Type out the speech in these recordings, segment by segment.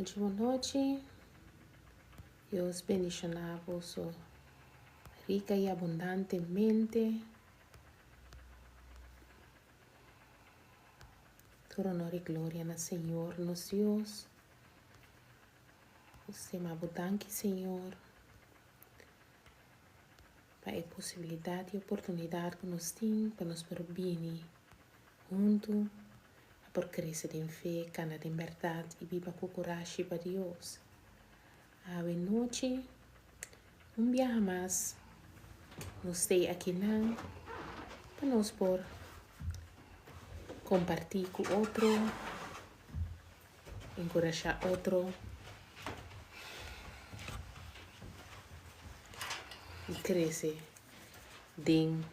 Nochi bon nochi. Dios bendiciona boso rica y abundantemente. Tur honor y gloria na Señor nos Dios. Nos stima bo danki Señor pa e posibilidad y oportunidad cu nos tin pa nos por bini hunto pa por crece den fe, cana den berdad y biba cu curashi pa Dios. Awe nochi un biaha mas nos stay akinan pa nos por comparti cu otro. Enkurashá otro i krese den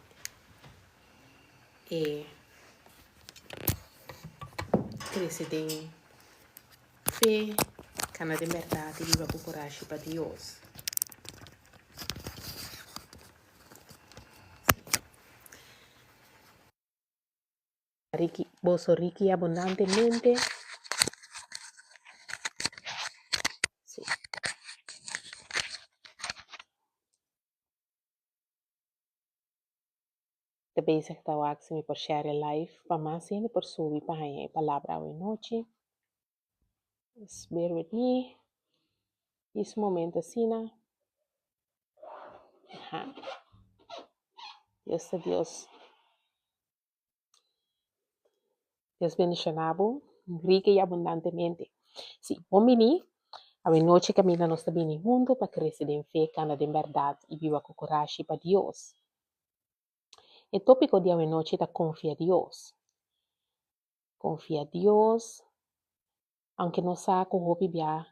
e krese den fe, kana den bèrdat i biba ku kurashi pa Dios. Riki, boso riki abundantemente. Sí. Ta bezig ta wak si mi por share e live pa mas hende por subi pa haña e palabra awe nochi. Just bear with me. Dis un momento asina. Aha. Dios ta Dios. Dios bendiciona bo rica y abundantemente. Si, bon bini. Awe nochi caminda nos ta bini hunto pa crece den fe, cana den berdad y biba cu corashi pa Dios. E topico di awe nochi ta confia Dios. Confia Dios, aunke nos sa cu hopi bia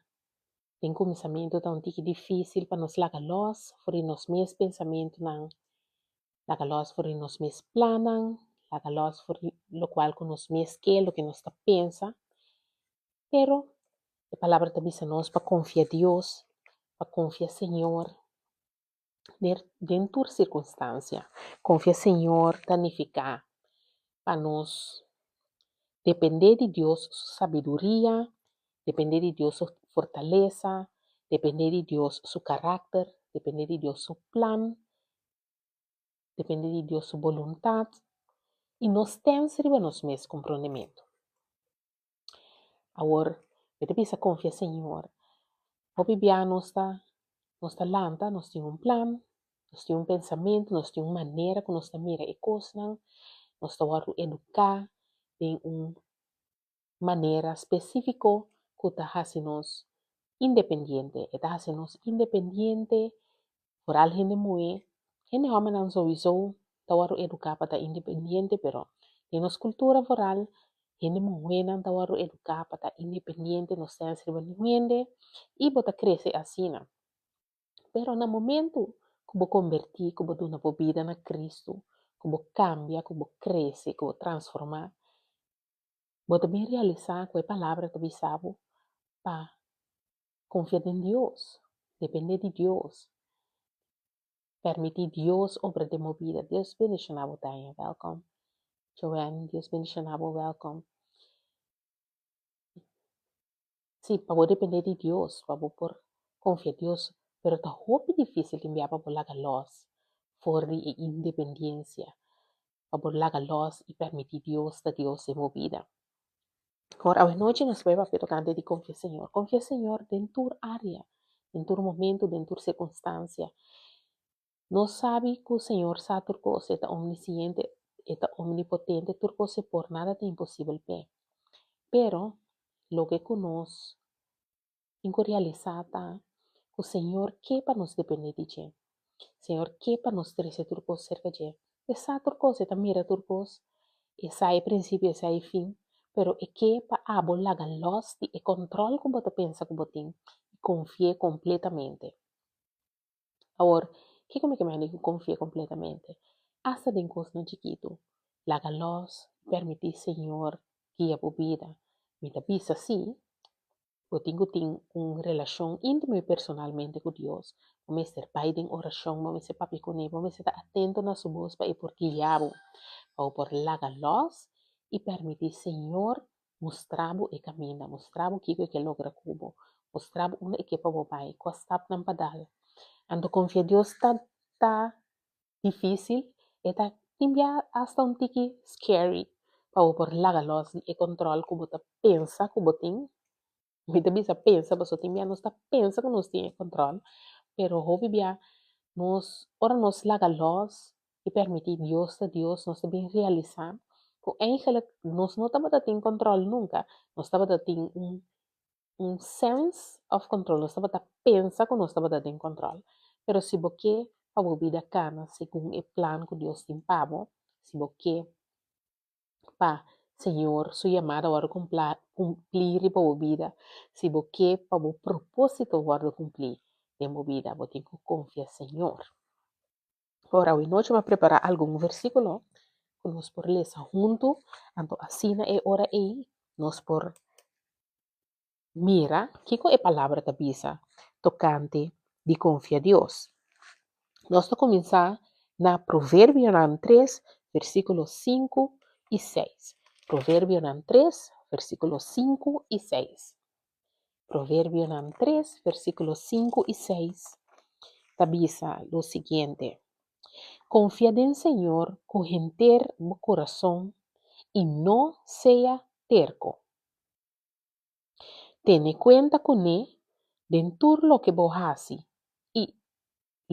den cuminsamentu ta un tiki dificil pa nos laga los for di nos mes pensamentunan, laga los for di nos mes plannan, laga los for di locual cu nos mes ke, loke nos ta pensa. Pero e palabra ta bisa nos pa confia Dios, pa confia Señor den tur sirkunstansia. Konfia Señor ta nifiká pa nos dependé di Dios su sabiduria, dependé di Dios su fortalesa, dependé di Dios su karakter, dependé di Dios su plan, dependé di Dios su boluntat i no stèns riba nos mes komprondementu. Awor, mi ta bisa konfia Señor. Hopi bia nos ta nos ta lanta, nos tin un plan, nos tin un pensamentu, nos tin un manera ku nos ta mira e kosnan, nos ta wòrdu eduká den un manera spesífiko ku ta hasi nos independiente. E ta hasi nos independiente Foral hende muhé, hende hòmbernan souiso ta wòrdu eduká pa ta independiente pero den nos kultura foral hende muhénan ta wòrdu eduká pa ta independiente, no stens riba niun hende i bo ta krese asina. Pero na momentu ku bo kombertí, ku bo duna bo bida na Kristu, ku bo kambia, ku bo krese, ku bo transformá, bo ta bin realisá ku e palabra ta bisa bo pa Konfia den Dios, depende di Dios. Permití Dios obra den bo bida. Dios bendishoná bo Tania, welkom. Joanne, Dios bendishoná bo, welkom. Sí, pa bo depende di Dios, pa bo por konfia Dios, pero ta hopi difísil tin bia pa bo laga lòs for di e independiensia, pa bo laga lòs i permití Dios ta Dios den bo bida. Awor, awenochi nos bai papia tokante di konfia Señor. Konfia Señor den tur área, den tur momentu, den tur sirkunstansia. Nos sabi ku Señor sa tur kos, E ta omnisiente, E ta omnipotente, tur kos E por, nada ta imposibel p'e. Pero, loke ku nos Tin ku realisá ta ku Señor ke pa nos dependé di dje. Señor ke pa nos trese tur kos serka dje. E sa tur kos, e ta mira tur kos, e sa e prinsipio, e sa e fin, pero e ke pa abo laga lòs di e kòntròl ku bo ta pensa ku bo tin i konfi'é kompletamente. Awor, kiko mi ke mende ku konfi'é kompletamente? Asta den kosnan chikitu, laga lòs i permití Señor guia bo bida. Mi ta bisa sí, Bo tin ku tin un relashon íntimo i personalmente ku Dios. Bo mester bai den orashon, bo mester papia kuné, bo mester ta atento na su bos pa e por guia bo, pa bo por laga lòs i permití Señor Mustra bo e kaminda, mustra bo kiko e ke logra ku bo, mustra bo unda e ke pa bo bai, kua stapnan pa dal. Anto konfia Dios ta ta difísil, e ta tin bia asta un tiki scary pa bo por laga lòs di e kòntròl ku bo ta pensa ku bo tin. Mi ta bisa pensa pasobra tin bia nos ta pensa ku nos tin e kòntròl, pero hopi bia nos ora nos laga lòs i permití Dios ta Dios nos ta bin realisá ku eigenlik nos no tabata tin kòntròl nunka, nos tabata tin un un sense of control, nos tabata pensa ku nos tabata den kòntròl, pero si bo ke pa bo bida kana segun e plan ku Dios tin pa bo, si bo ke pa Señor su yamada wòrdu kumplí riba bo bida, si bo ke pa bo propósito wòrdu kumplí den bo bida, bo tin ku konfia Señor. Ora awe nochi mi a prepará algun versíkulo ku nos por lesa huntu, anto asina e ora ei nos por mira kiko e palabra ta bisa tokante di konfia Dios. Nos ta kuminsá na Proverbionan tres, versíkulo sinku i seis. Proverbionan tres, versíkulo sinku i seis. Proverbionan tres, versíkulo sinku i seis ta bisa lo siguiente, Konfia den Señor ku henter bo kurason i no sea terko. Tene kuenta kuné den tur loke bo hasi i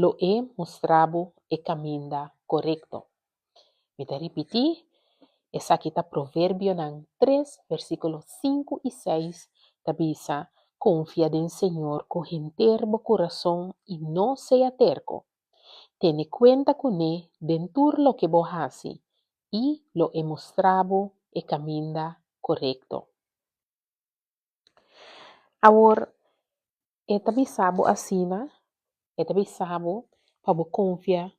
lo e mustra bo e kaminda korekto. Mi ta ripití, esaki ta Proverbionan tres, versíkulo sinku i seis, ta bisa, Konfia den Señor ku henter bo kurason i no sea terko. Tene kuenta kuné den tur loke bo hasi i lo e mustra bo e kaminda korekto. Awor, e ta bisa bo asina, e ta bisa bo pa bo konfia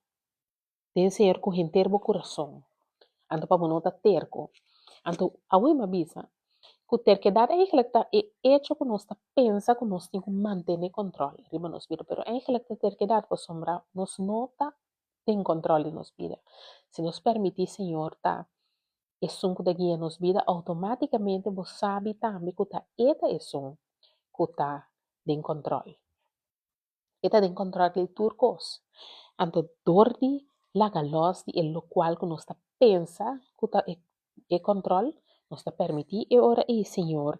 den Señor ku henter bo kurason, anto pa bo no ta terko. Anto awe mi a bisa ku terkedat eigentlik ta e echo ku nos ta pensa ku nos tin ku mantene kòntròl riba nos bida, pero eigentlik ta terkedat pasobra nos no ta den kòntròl di nos bida. Si nos permití Señor ta esun ku ta guia nos bida, outomátikamente bo sabi tambe ku ta E ta esun ku ta den kòntròl. E ta den kòntròl di tur kos. Anto dor di laga lòs di e lokual ku nos ta pensa ku ta e kòntròl, nos ta permití e ora ei Señor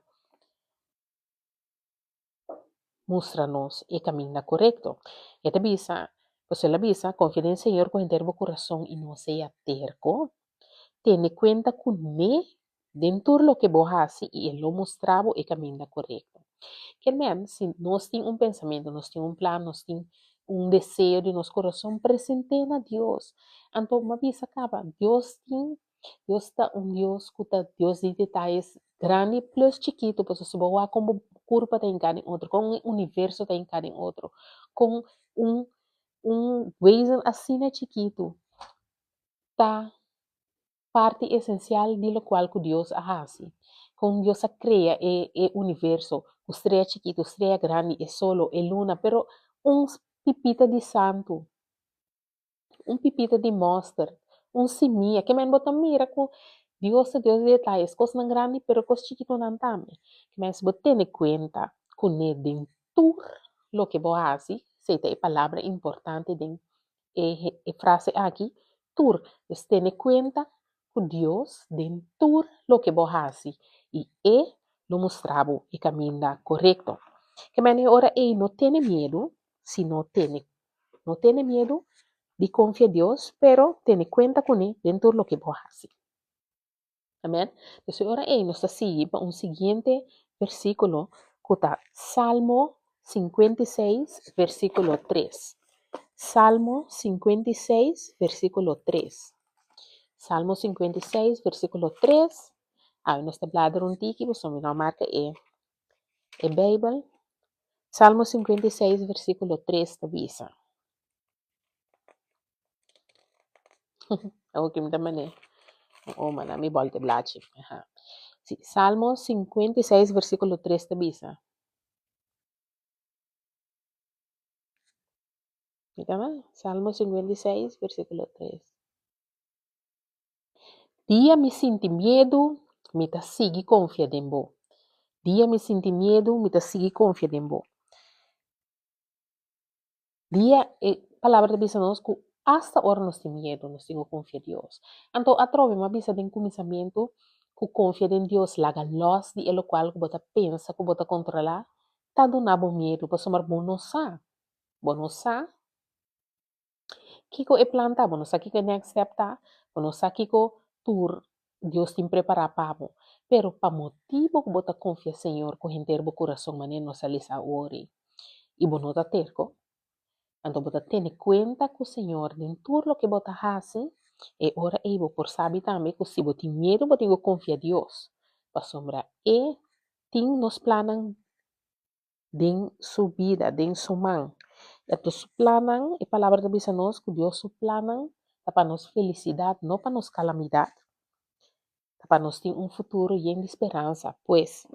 mustra nos e kaminda korekto. E ta bisa, pues el a bisa, Konfia den Señor ku henter bo kurason i no sea terko. Tene kuenta kuné den tur loke bo hasi i e lo mustra bo e kaminda korekto. Kier men, si nos tin un pensamentu, nos tin un plan, nos tin un deseo di nos kurason, present'é na Dios. Anto mi a bisa kaba, Dios tin Dios ta un Dios ku ta Dios di detayes grandi plus chikitu, pasobra si bo wak kon bo kurpa ta hinká den otro, kon e universo ta hinká den otro, kon un un wezen asina chikitu ta parti esensial di lokual ku Dios a hasi, kon Dios a krea e e universo ku strea chikitu, strea grandi, e solo, e luna, pero un pipita di santu. Un pipita di mòster, un simia, ke men bo ta mira ku Dios ta Dios di detayes, kosnan grandi pero kos chikitonan tambe. Ke men si bo tene kuenta kuné den tur loke bo hasi, esei ta e palabra importante den e e frase aki, tur, pues tene kuenta ku Dios den tur loke bo hasi i e lo mustra bo e kaminda korekto. Ke men e ora ei no tene miedu, sino tene No tene miedu di konfia Dios, pero tene kuenta kuné den tur loke bo hasi. Amèn. Pues e ora ei nos ta sigui pa un siguiente versíkulo ku ta Salmo 56, versíkulo 3. Salmo 56, versíkulo 3. Salmo 56, versíkulo 3. Awe nos ta bladra un tiki pasobra mi no a marka e e Beibel. Salmo 56, versíkulo 3 ta bisa. Awor ki mi ta manera. Oh, mana mi bòlta e blachi. Aha. Sí, Salmo 56, versíkulo 3 ta bisa. Mi ta man? Salmo 56, versíkulo 3. Dia mi sinti miedu, Mi ta sigui konfia den bo. Dia mi sinti miedu, mi ta sigui konfia den bo. Dia e Palabra ta bisa nos ku asta ora nos tin miedu, nos tin ku konfia Dios. Anto atrobe mi a bisa den kuminsamentu ku konfia den Dios laga lòs di e lokual ku bo ta pensa ku bo ta kontrolá, ta duna bo miedu pasobra bo no sa, bo no sa kiko e plan ta, bo no sa kiko e next step ta, bo no sa kiko tur Dios tin prepará pa bo. Pero pa motibu ku bo ta konfia Señor ku henter bo kurason manera nos a lesa awor ei, i bo no ta terko, anto bo ta tene kuenta ku Señor den tur loke bo ta hasi, e ora ei bo por sabi tambe ku si bo tin miedu bo tin ku konfia Dios, pasobra E tin nos plannan den su bida, den su man. Anto su plannan, e palabra ta bisa nos ku Dios su plannan ta pa nos felisidat, no pa nos kalamidat. Ta pa nos tin un futuro yen di speransa. Pues,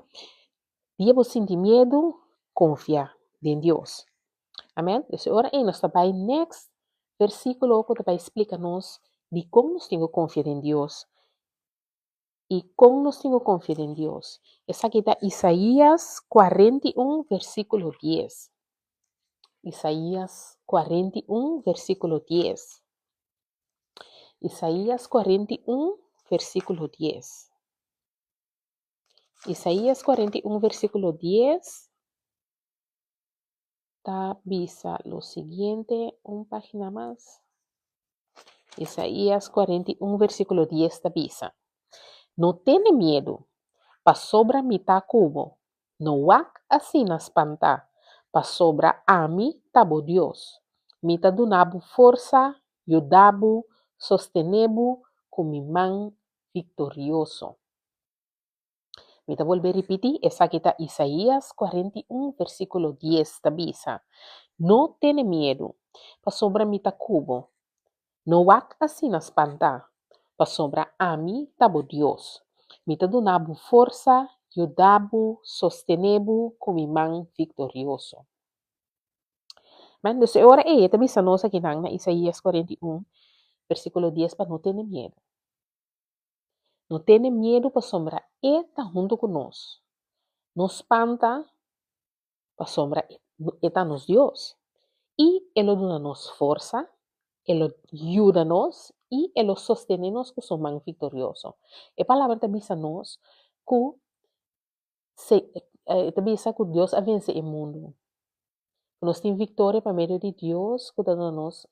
dia bo sinti miedu, konfia den Dios. Amen. Dus e ora ei nos ta bai next versíkulo ku ta bai splika nos dikon nos tin ku konfia den Dios. I kon nos tin ku konfia den Dios? Esaki ta Isaías 41 versíkulo 10. Isaías 41 versíkulo 10. Isaías 41 versíkulo 10. Isaías 41 versíkulo 10 ta bisa lo siguiente, un página mas. Isaías 41 versíkulo 10 ta bisa, No tene miedu, pasobra mi ta ku bo. No wak asina spantá, pasobra ami ta bo Dios. Mi ta duna bo forsa, yuda bo, sostené bo ku mi man viktorioso. Mi ta bolbe ripití, esaki ta Isaías 41 versíkulo 10 ta bisa, No tene miedu, pasobra mi ta ku bo. No wak asina spantá, pasobra ami ta bo Dios. Mi ta duna bo forsa, yuda bo, sostené bo ku mi man viktorioso. Men, dus e ora ei e ta bisa nos akinan na Isaías 41 versíkulo 10 pa no tene miedu. No tene miedu pasobra E ta huntu ku nos. No spanta pasobra E ta nos Dios. I E lo duna nos forsa, E lo yuda nos i E lo sostené nos ku su man viktorioso. E Palabra ta bisa nos ku e ta bisa ku Dios a vense e mundu. Ku nos tin viktoria pa medio di Dios ku ta duna nos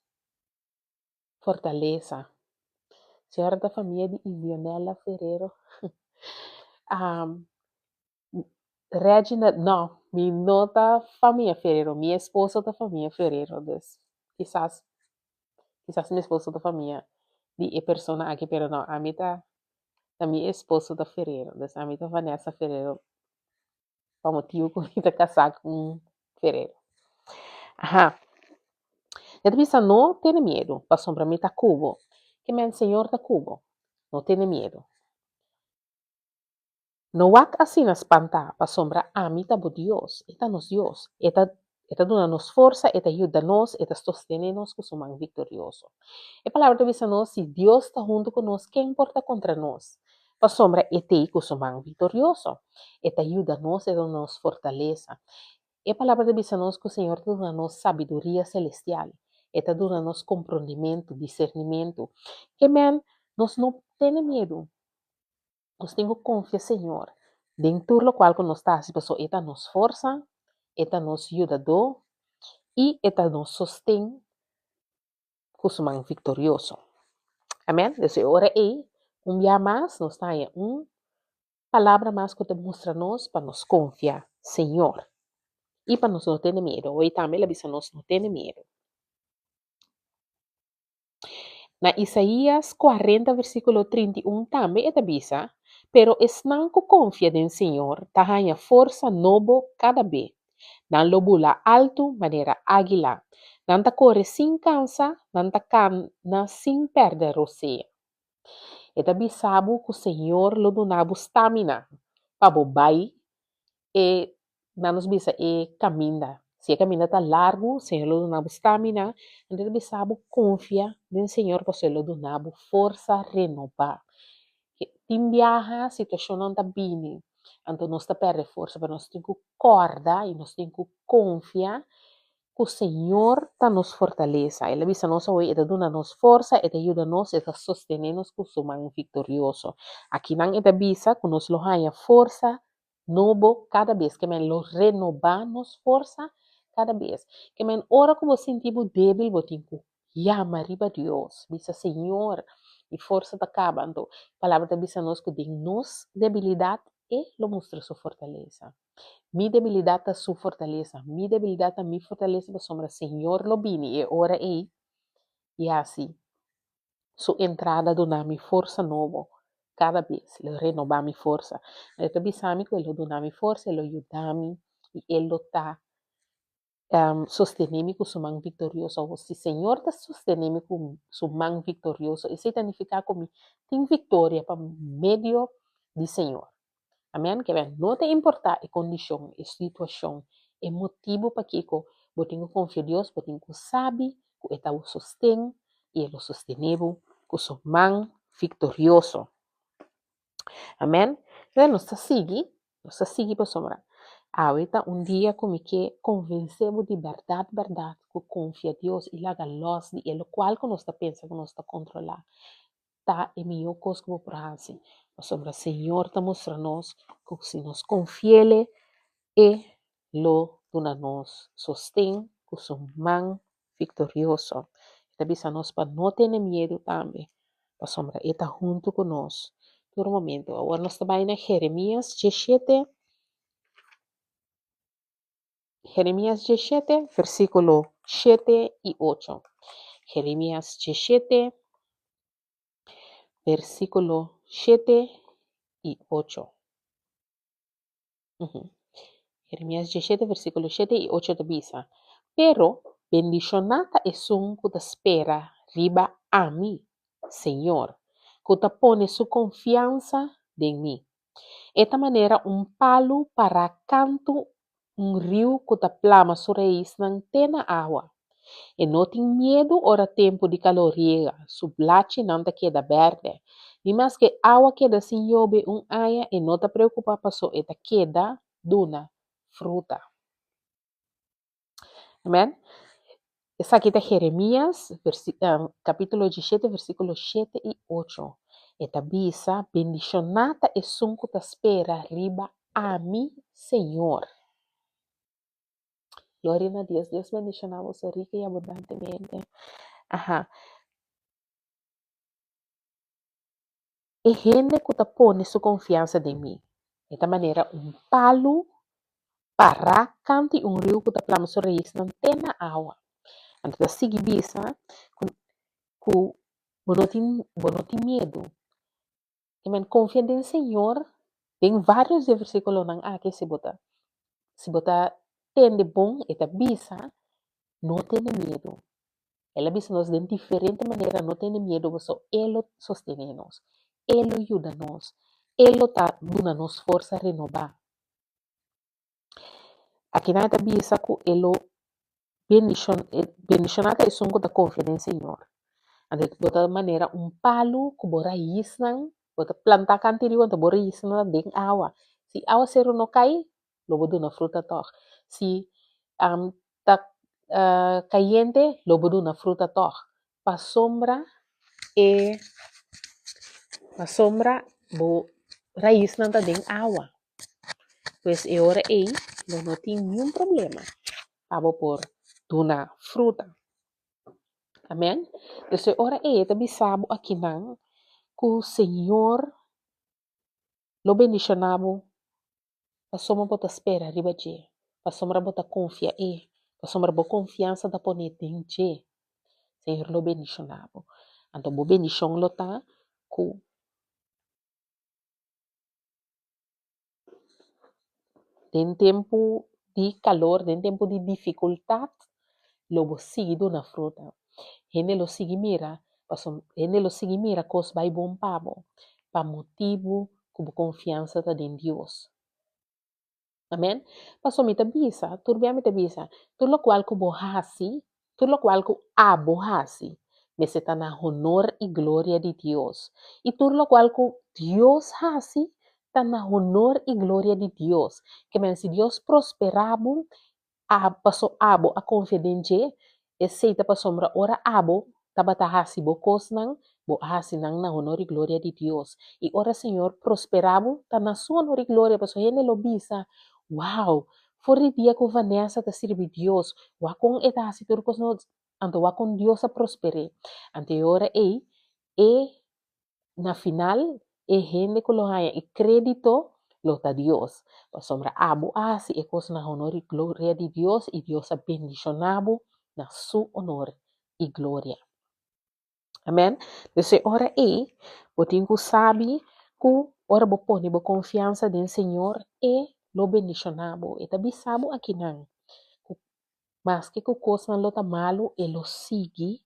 fortalesa. Señora ta famia di Ivionella Ferrero. Um, Reginald, no, mi no ta famia Ferrero, mi esposo ta famia Ferrero, dus kisas, kisas mi esposo ta famia di e persona aki, pero no, ami ta, ta mi esposo ta Ferrero, dus ami ta Vanessa Ferrero pa motibu ku mi ta kasá ku un ferero. Aha. E ta bisa, No tene miedu, pasobra mi ta ku bo. Ke men Señor ta ku bo. No tene miedu. No wak asina spantá, pasobra ami ta bo Dios. E ta nos Dios. E ta E ta duna nos forsa, e ta yuda nos, e ta sostené nos ku su man viktorioso. E Palabra ta bisa nos, si Dios ta huntu ku nos, ken por ta kontra nos? Pasobra e t'ei ku su man viktorioso. E ta yuda nos, e ta duna nos fortalesa. E Palabra ta bisa nos ku Señor ta duna nos sabiduria selestial. E ta duna nos komprondimentu, disernimentu. Ke men, nos no tene miedu. Nos tin ku konfia Señor den tur lokual ku nos ta hasi pasobra E ta nos forsa, E ta nos yudadó i E ta nos sosten ku su man viktorioso. Amèn. Des e ora ei, un bia mas nos ta haña un palabra mas ku ta mustra nos pa nos konfia Señor i pa nos no tene miedu. Awor tambe el a bisa nos no tene miedu. Na Isaías 40 versíkulo 31 tambe e ta bisa, Pero esnan ku konfia den Señor ta haña forsa nobo kada be. Nan lo bula altu manera águila. Nan ta kore sin kansa, nan ta kana sin pèrdè rosea. E ta bisa bo ku Señor lo duna bo stamina pa bo bai e nan nos bisa e kaminda. Si e kaminda ta largu, Señor lo duna bo stamina. Anto e ta bisa bo konfia den Señor pasobra e lo duna bo forsa renobá. Tin biaha situashonnan ta bini, anto nos ta pèrdè forsa, pero nos tin ku kòrda i nos tin ku konfia ku Señor ta nos fortalesa. El a bisa nos awe, E ta duna nos forsa, E ta yuda nos, E ta sostené nos ku Su man viktorioso. Akinan e ta bisa ku nos lo haña forsa nobo kada bes, ke men lo renobá nos forsa kada bes. Ke men ora ku bo sinti bo débil, bo tin ku yama riba Dios, bisa, Señor, mi forsa ta kaba. Anto, Palabra ta bisa nos ku den nos debilidat E lo mustra Su fortalesa. Mi debilidat ta Su fortalesa. Mi debilidat ta mi fortalesa pasobra Señor lo bini e ora ei i hasi Su entrada duna mi forsa nobo kada bes. Lo renobá mi forsa. E ta bisa mi ku e lo duna mi forsa, e lo yuda mi i e lo ta sostené mi ku su man viktorioso. Awor, si Señor ta sostené mi ku su man viktorioso, esei ta nifiká ku mi tin viktoria pa medio di Señor. Amèn. Ke men, no ta importá e kondishon, e situashon, e motibu pakiko bo tin ku konfia Dios, bo tin ku sabi ku e ta bo sosten i e lo sostené bo ku su man viktorioso. Amèn. Entonces nos ta sigui, nos ta sigui pasobra awe ta un dia ku mi ke konvensé bo di bèrdat bèrdat ku konfia Dios i laga lòs di e lokual ku nos ta pensa ku nos ta kontrolá ta e mihó kos ku bo por hasi. Pasobra Señor ta mustra nos ku si nos konfi'El e lo duna nos sosten ku su man viktorioso. E ta bisa nos pa no tene miedu tambe, pasobra e ta huntu ku nos tur momentu. Awor nos ta bai na Jeremias diesshete, Jeremias diesshete, versíkulo shete i ocho. Jeremias diesshete, versíkulo shete i ocho. Jeremias diesshete versíkulo shete i ocho ta bisa, Pero bendishoná ta esun ku ta spera riba ami, Señor, ku ta pone su konfiansa den mi. E ta manera un palu pará kantu un riu ku ta plama su raisnan te na awa. E no tin miedu ora tempu di kalor yega, su blachinan ta keda bèrdè. Ni maske awa keda sin yobe un aña e no ta preokupá paso e ta keda duna fruta. Amen. Esaki ta Jeremias kapítulo diesshete versíkulo shete i ocho. E ta bisa, Bendishoná ta esun ku ta spera riba ami, Señor. Gloria na Dios. Dios bendiciona boso rica y abundantemente. Aha. E hende cu ta pone su confiansa den mi, e ta manera un palu pará canti un riu cu ta plama su raisnan te na awa. Anto ta sigui bisa cu cu bo no tin bo no tin miedu. I men konfia den Señor den varios di e versíkulonan aki si bo ta si bo ta tende bon e ta bisa no tene miedu. El a bisa nos den diferente manera no tene miedu paso e lo sostené nos, e lo yuda nos, e lo ta duna nos forsa renobá. Akinan e ta bisa ku e lo bendishoná ta esun ku ta konfia den Señor. Anto bo ta manera un palu ku bo raisnan, bo ta plantá kanti riba anto bo raisnan ta den awa. Si awaseru no kai, lo bo duna fruta tòg. Si ta kayente, lo bo duna fruta tòg. Pasobra e pasobra bo raisnan ta den awa. Pues e ora ei lo no tin niun problema pa bo por duna fruta. Amen. Pues e ora ei e ta bisa bo akinan ku Señor lo bendishoná bo pasobra bo ta spera riba dje, pasobra bo ta konfia e, pasobra bo konfiansa ta pone den dje. Señor lo bendishoná bo. Anto bo bendishon lo ta ku. Den tempu di kalor, den tempu di difikultat, lo bo sigui duna fruta. Hende lo sigui mira, pasobra hende lo sigui mira kos bai bon pa bo, pa motibu ku bo konfiansa ta den Dios. Amen. Pasobra mi ta bisa, tur bia mi ta bisa, tur lokual ku bo hasi, tur lokual ku abo hasi, mester ta na honor i gloria di Dios. I tur lokual ku Dios hasi ta na honor i gloria di Dios. Ke men si Dios prosperá bo, a paso abo a konfia den dje, esei ta pasobra ora abo tabata hasi bo kosnan, bo a hasi nan na honor i gloria di Dios. I ora Señor prosperá bo, ta na su honor i gloria, pasobra hende lo bisa, Wow, for di dia ku Vanessa ta sirbi Dios, wak kon e ta hasi tur kos no Anto wak kon Dios a prosper'é. Anto e ora ei, e na final, e hende ku lo haña e krédito lo ta Dios. Pasobra abo a hasi e kos na honor i gloria di Dios, i Dios a bendishoná bo na su honor i gloria. Amèn. Dus e ora ei, bo tin ku sabi ku ora bo pone bo konfiansa den Señor, E lo bendishoná bo. E ta bisa bo akinan ku maske ku kosnan lo ta malu, E lo sigui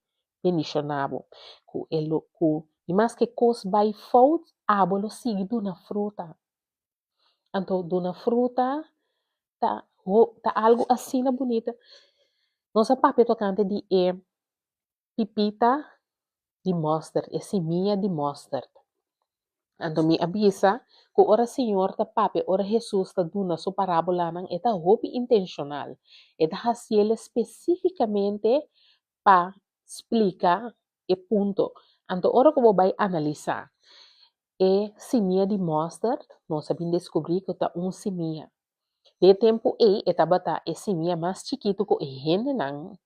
bendishoná bo. Ku e lo ku ni maske kos bai fout, abo lo sigui duna fruta. Anto duna fruta ta ta algu asina bunita. Nos a papia tokante di e pipita di mòster, e simia di mòster. Anto mi a bisa ku ora Señor ta papia, ora Hesus ta duna su parábolanan, e ta hopi intenshonal. E ta hasiel spesífikamente pa splika e punto. Anto ora ku bo bai analisá e simia di mòster, nos a bin deskubrí ku ta un simia. Den e tempu ei e tabata e simia mas chikitu ku e hendenan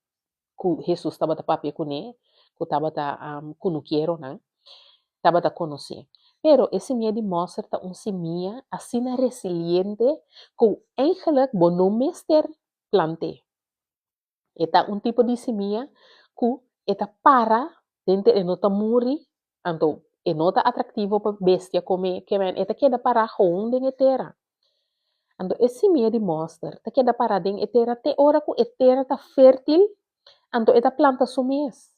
ku Hesus tabata papia kuné, ku tabata kunukieronan, tabata konosé. Pero e simia di mòster ta un simia asina resiliente ku eigentlik bo no mester plant'é. E ta un tipo di simia ku e ta para den e no ta muri, anto e no ta atraktivo pa bestia kome, e ta keda pará gewoon den e tera. Anto e simia di mòster ta keda pará den e tera te ora ku e tera ta fértil, anto e ta planta su mes.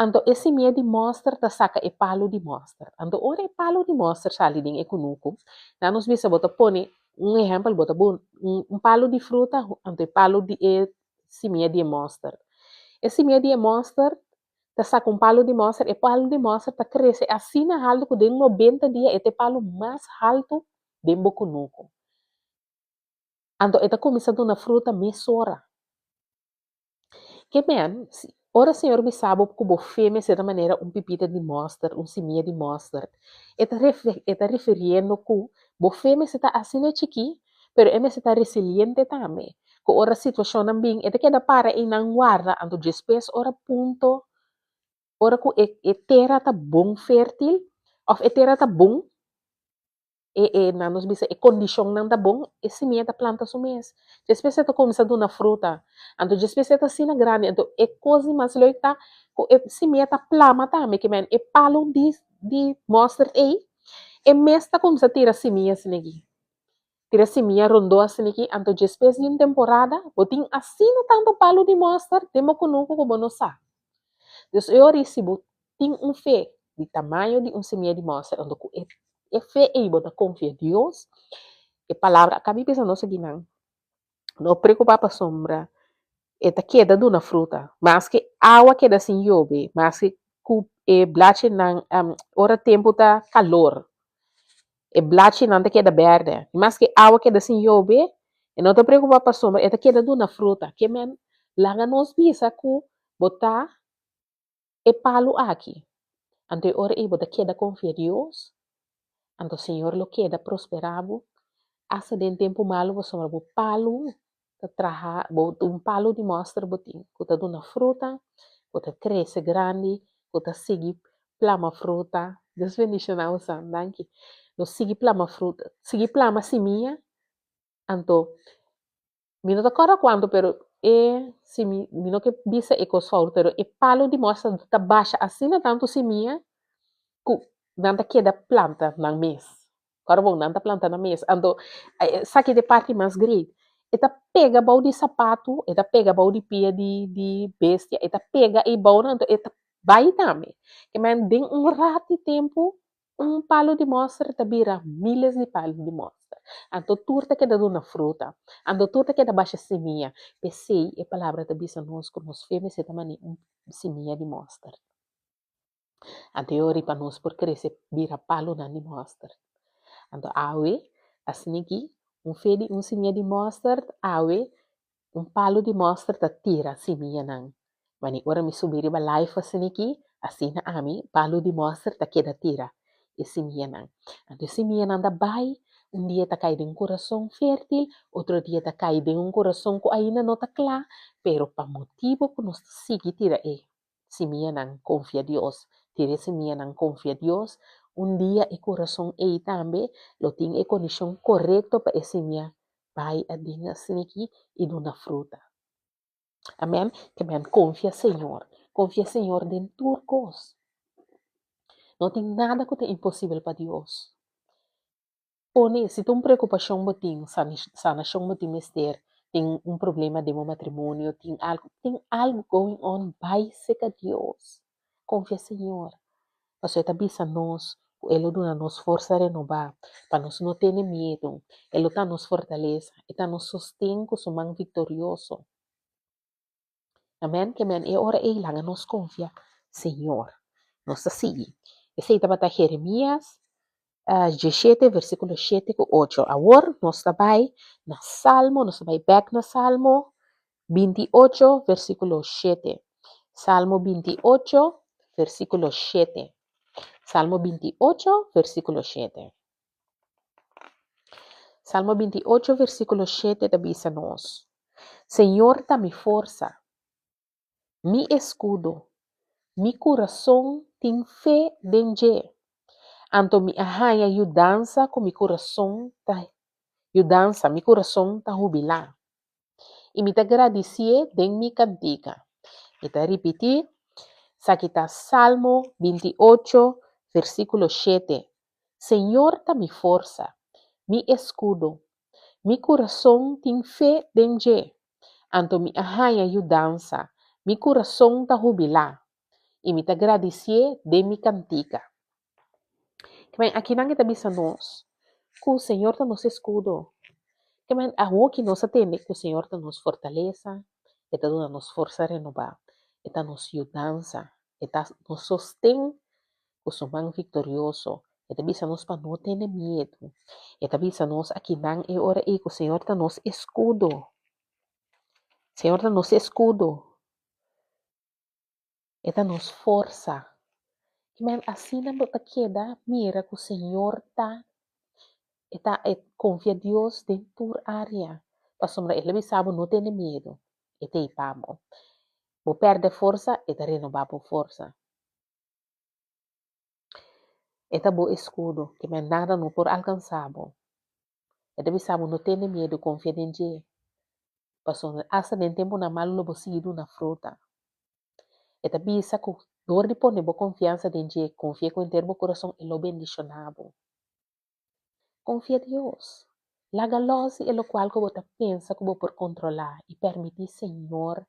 Anto e simia di mòster ta saka e palu di mòster. Anto ora e palu di mòster sali den e kunuku, nan nos bisa bo ta pone un ehèmpel, bo ta pone un palu di fruta, anto e palu di e simia di e mòster. E simia di e mòster ta saka un palu di mòster, e palu di mòster ta krese asina haltu ku den nobenta dia e ta e palu mas haltu den bo kunuku. Anto e ta kuminsá duna fruta mesora. Ke men, si ora Señor bisa bo ku bo fe mester ta manera un pipita di mòster, un simia di mòster, e ta e ta refiriendo ku bo fe mester ta asina chikí, pero e mester ta resiliente tambe, ku ora situashonnan bin e ta keda para einan warda, anto despues ora punto, ora ku e e tera ta bon fértil òf e tera ta bon, e e nan nos bisa e kondishonnan ta bon, e simia ta planta su mes. Despues e ta kuminsá duna fruta. Anto despues e ta asina grandi, anto e kos di mas leuk ta ku e simia ta plama tambe, ke men e palu di di mòsterd ei, e mes ta kuminsá tira simia asina aki. Tira simia rondó asina aki, anto despues di un temporada bo tin asina tantu palu di mòsterd den bo kunuku ku bo no sa. Dus e ora ei si bo tin un fe di tamaño di un semia di mòster, anto ku e e fe ei bo ta konfia Dios, e palabra a kabi bisa nos akinan, no preokupá pasobra e ta keda duna fruta, maske awa keda sin yobe, maske ku e blachinan ora tempu ta kalor, e blachinan ta keda bèrdè, maske awa keda sin yobe, e no ta preokupá pasobra e ta keda duna fruta. Ke men laga nos bisa ku bo ta e palu aki. Anto e ora ei bo ta keda konfia Dios, anto Señor lo keda prosperá bo asta den tempu malu pasobra bo palu ta traha, bo un palu di mòster bo tin ku ta duna fruta, ku ta krese grandi, ku ta sigui plama fruta. Dios bendishoná bo san, danki. Lo sigui plama fruta, sigui plama simia, anto Mi no ta kòrda kuantu pero e si mi mi no ke bisa e kos fout pero e palu di mòster ta basha asina tantu simia ku nan ta keda planta nan mes. Kòrda bon nan ta planta nan mes anto esaki ta e parti mas great e ta pega bou di sapatu e ta pega bou di pia di di bestia e ta pega ei bou nan anto e ta bai tambe. Ke men den un ratu di tempu Un palu di mòster ta bira míles di palu di mòster. Anto tur ta keda duna fruta. Anto tur ta keda basha simia. P'esei e palabra ta bisa nos ku nos fe mester ta manera un simia di mòster. Anto e ora pa nos por krese bira palunan di mòster. Anto awe, asina aki, un fe di un simia di mòster, awe un palu di mòster ta tira simianan. Mane ora mi subi riba live asina aki, asina ami, palu di mòster ta keda tira e simianan. Anto e simianan ta bai, un dia ta kai den un kurason fértil, otro dia ta kai den un kurason ku ainda no ta kla, pero pa motibu ku nos ta sigui tira e simianan konfia Dios, tira e simianan konfia Dios, un dia e kurason ei tambe lo tin e kondishon korekto pa e simia bai aden asin'aki i duna fruta. Amen. Ke men konfia Señor. Konfia Señor den tur kos. No tin nada ku ta imposibel pa Dios. Pone, si ta un preokupashon bo tin, sanashon bo tin mester, tin un problema den bo matrimonio, tin algu, tin algu going on, bai seka Dios. Konfia Señor. Pasobra e ta bisa nos ku e lo duna nos forsa renobá, pa nos no tene miedu. E lo ta nos fortalesa, e ta nos sosten ku su man viktorioso. Amen, ke men e ora ei laga nos konfia Señor. Nos ta sigui. Esei tabata Jeremias dieshete versíkulo shete ku ocho. Awor nos ta bai na Salmo, nos ta bai bèk na Salmo 28 versíkulo shete. Salmo 28 versíkulo shete. Salmo 28 versíkulo shete. Salmo 28 versíkulo shete ta bisa nos, Señor ta mi forsa, mi eskudo, mi kurason tin fe den dje, anto mi a haña yudansa ku mi kurason ta yudansa, mi kurason ta hubilá. I mi ta gradisié den mi kantika. Mi ta ripití, Esaki ta Salmo 28 versíkulo shete, Señor ta mi forsa, mi eskudo, mi kurason tin fe den dje, anto mi a haña yudansa, mi kurason ta hubilá, i mi ta gradisié den mi kantika. Kimen akinan e ta bisa nos ku Señor ta nos eskudo. Kimen awoki nos a tende ku Señor ta nos fortalesa, e ta duna nos forsa renobá, e ta nos yudansa, e ta nos sosten ku su man viktorioso. E ta bisa nos pa no tene miedu. E ta bisa nos akinan e ora ei ku Señor ta nos eskudo. Señor ta nos eskudo. E ta nos forsa. Men asina bo ta keda mira ku Señor ta e ta e konfia Dios den tur área. Pasobra el a bisa bo no tene miedu, e ta ei pa bo. Bo pèrdè forsa, e ta renobá bo forsa. E ta bo eskudo, ke men nada no por alkansá bo. E ta bisa bo no tene miedu, konfia den dje. Pasobra asta den tempunan malu lo bo sigui duna fruta. E ta bisa ku dor di pone bo konfiansa den dje, konfia ku henter bo kurason, e lo bendishoná bo. Konfia Dios. Laga lòs di e lokual ku bo ta pensa ku bo por kontrolá i permití Señor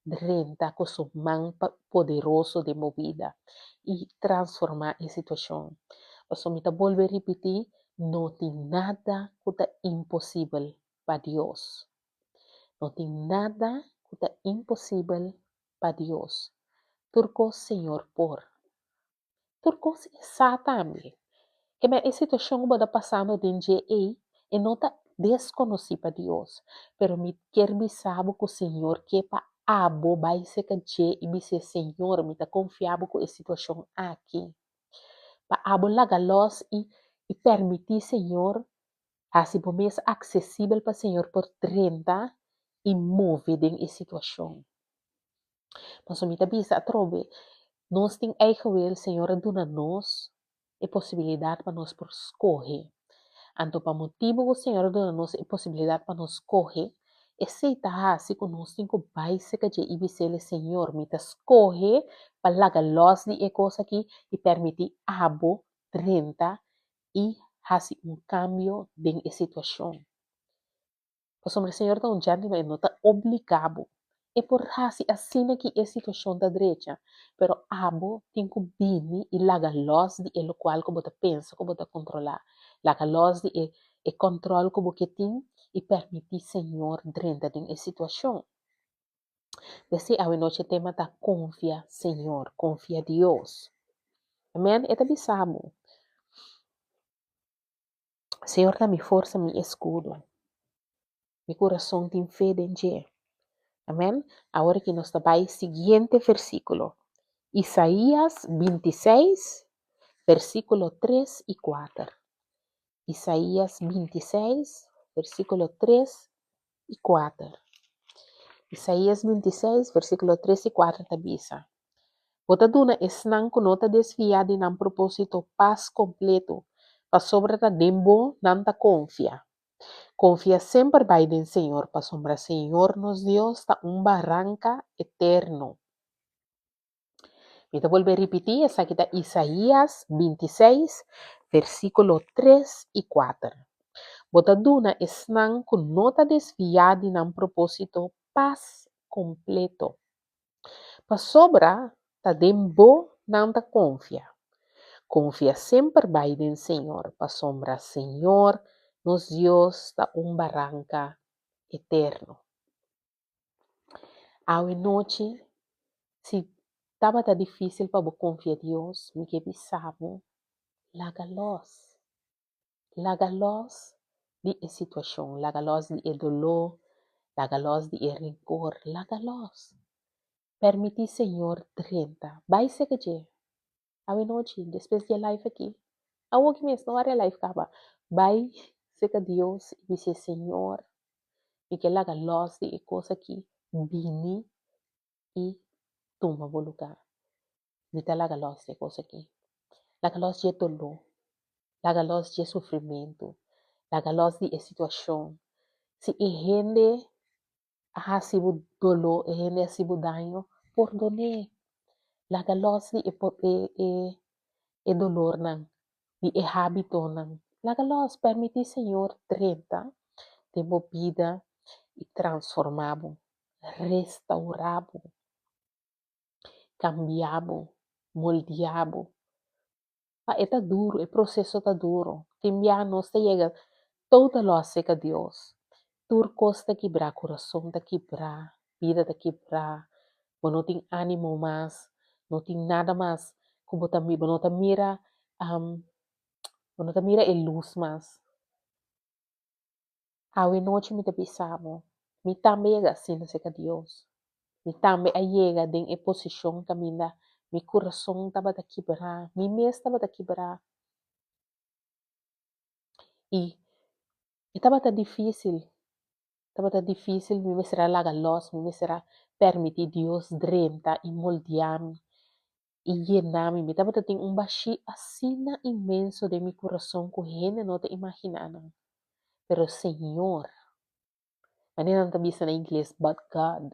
drenta ku su man poderoso den bo bida i transformá e situashon. Pasobra mi ta bolbe ripití, no tin nada ku ta imposibel pa Dios. No tin nada ku ta imposibel pa Dios. Tur kos Señor por. Tur kos e sa tambe. Keme e situashon ku bo ta pasando den dje ei, e no ta deskonosí pa Dios. Pero mi kier bisa bo ku Señor ke pa abo bai serka dje i bis'é, Señor, mi ta konfia bo ku e situashon aki. Pa abo laga lòs i i permití Señor hasi bo mes aksesibel pa Señor por drenta i move den e situashon. Pasobra mi ta bisa atrobe, nos tin eigen wil, Señor a duna nos e posibilidat pa nos por skohe. Anto pa motibu ku Señor a duna nos e posibilidat pa nos skohe, esei ta hasi ku nos tin ku bai serka dje i bis'el, Señor, mi ta skohe pa laga lòs di e kos aki i permití abo drenta i hasi un kambio den e situashon. Pasobra Señor ta un gentleman, e no ta obligá bo. E por hasi asina ki e situashon ta drecha, pero abo tin ku bini i laga lòs di e lokual ku bo ta pensa ku bo ta kontrolá. Laga lòs di e e kòntròl ku bo ke tin i permití Señor drenta den e situashon. P'esei awenochi e tema ta konfia Señor, konfia Dios. Amen. E ta bisa bo, Señor ta mi forsa, mi eskudo. Mi kurason tin fe den dje. Amen. Awor aki nos ta bai siguiente versíkulo. Isaías 26, versíkulo 3 i 4. Isaías 26, versíkulo 3 i 4. Isaías 26, versíkulo 3 i 4 ta bisa, Bo ta duna esnan ku no ta desviá di nan propósito pas kompleto, pasobra ta den bo nan ta konfia. Konfia semper bai den Señor, pasobra Señor nos Dios ta un baranka eterno. Mi ta bolbe ripití, esaki ta Isaías 26, versíkulo 3 i 4. Bo ta duna esnan ku no ta desviá di nan propósito pas kompleto, pasobra ta den bo nan ta konfia. Konfia semper bai den Señor, pasobra Señor nos Dios ta un baranka eterno. Awe nochi, si tabata difísil pa bo konfia Dios, mi ke bisa bo, laga lòs. Laga lòs di e situashon, laga lòs di e doló, laga lòs di e renkor, laga lòs. Permití Señor drenta. Bai seka dje. Awe nochi, despues di e live aki, awoki mes, no wara e live kaba, bai seka Dios i bis'é, Señor, mi ke laga lòs di e kos aki, bini i tuma bo lugá. Mi ta laga lòs di e kos aki. Laga lòs di e doló, laga lòs di e sufrimentu, laga lòs di e situashon. Si e hende a hasi bo doló, e hende a hasi bo daño, pordon'é. Laga lòs di e e e e dolornan, di e hábitonan. Laga lòs, permití Señor drenta den bo bida i transformá bo, restaurá bo, kambia bo, moldeá bo. Pa e ta duru, e proseso ta duru. Tin bia nos ta yega total lòs serka Dios. Tur kos ta kibrá, kurason ta kibrá, bida ta kibrá, bo no tin ánimo mas, no tin nada mas ku bo ta bo no ta mira bo no ta mira e lus mas. Awe nochi mi ta bisa bo, mi tambe yega asina serka Dios. Mi tambe a yega den e posishon kaminda mi kurason tabata kibrá, mi mes tabata kibrá. I e tabata difísil, tabata difísil, mi mester a laga lòs, mi mester a permití Dios drenta i moldeá mi i yena mi. Mi tabata tin un bashí asina inmenso den mi kurason ku hende no ta imaginá nan. Pero Señor, manera nan ta bisa na ingles, but God,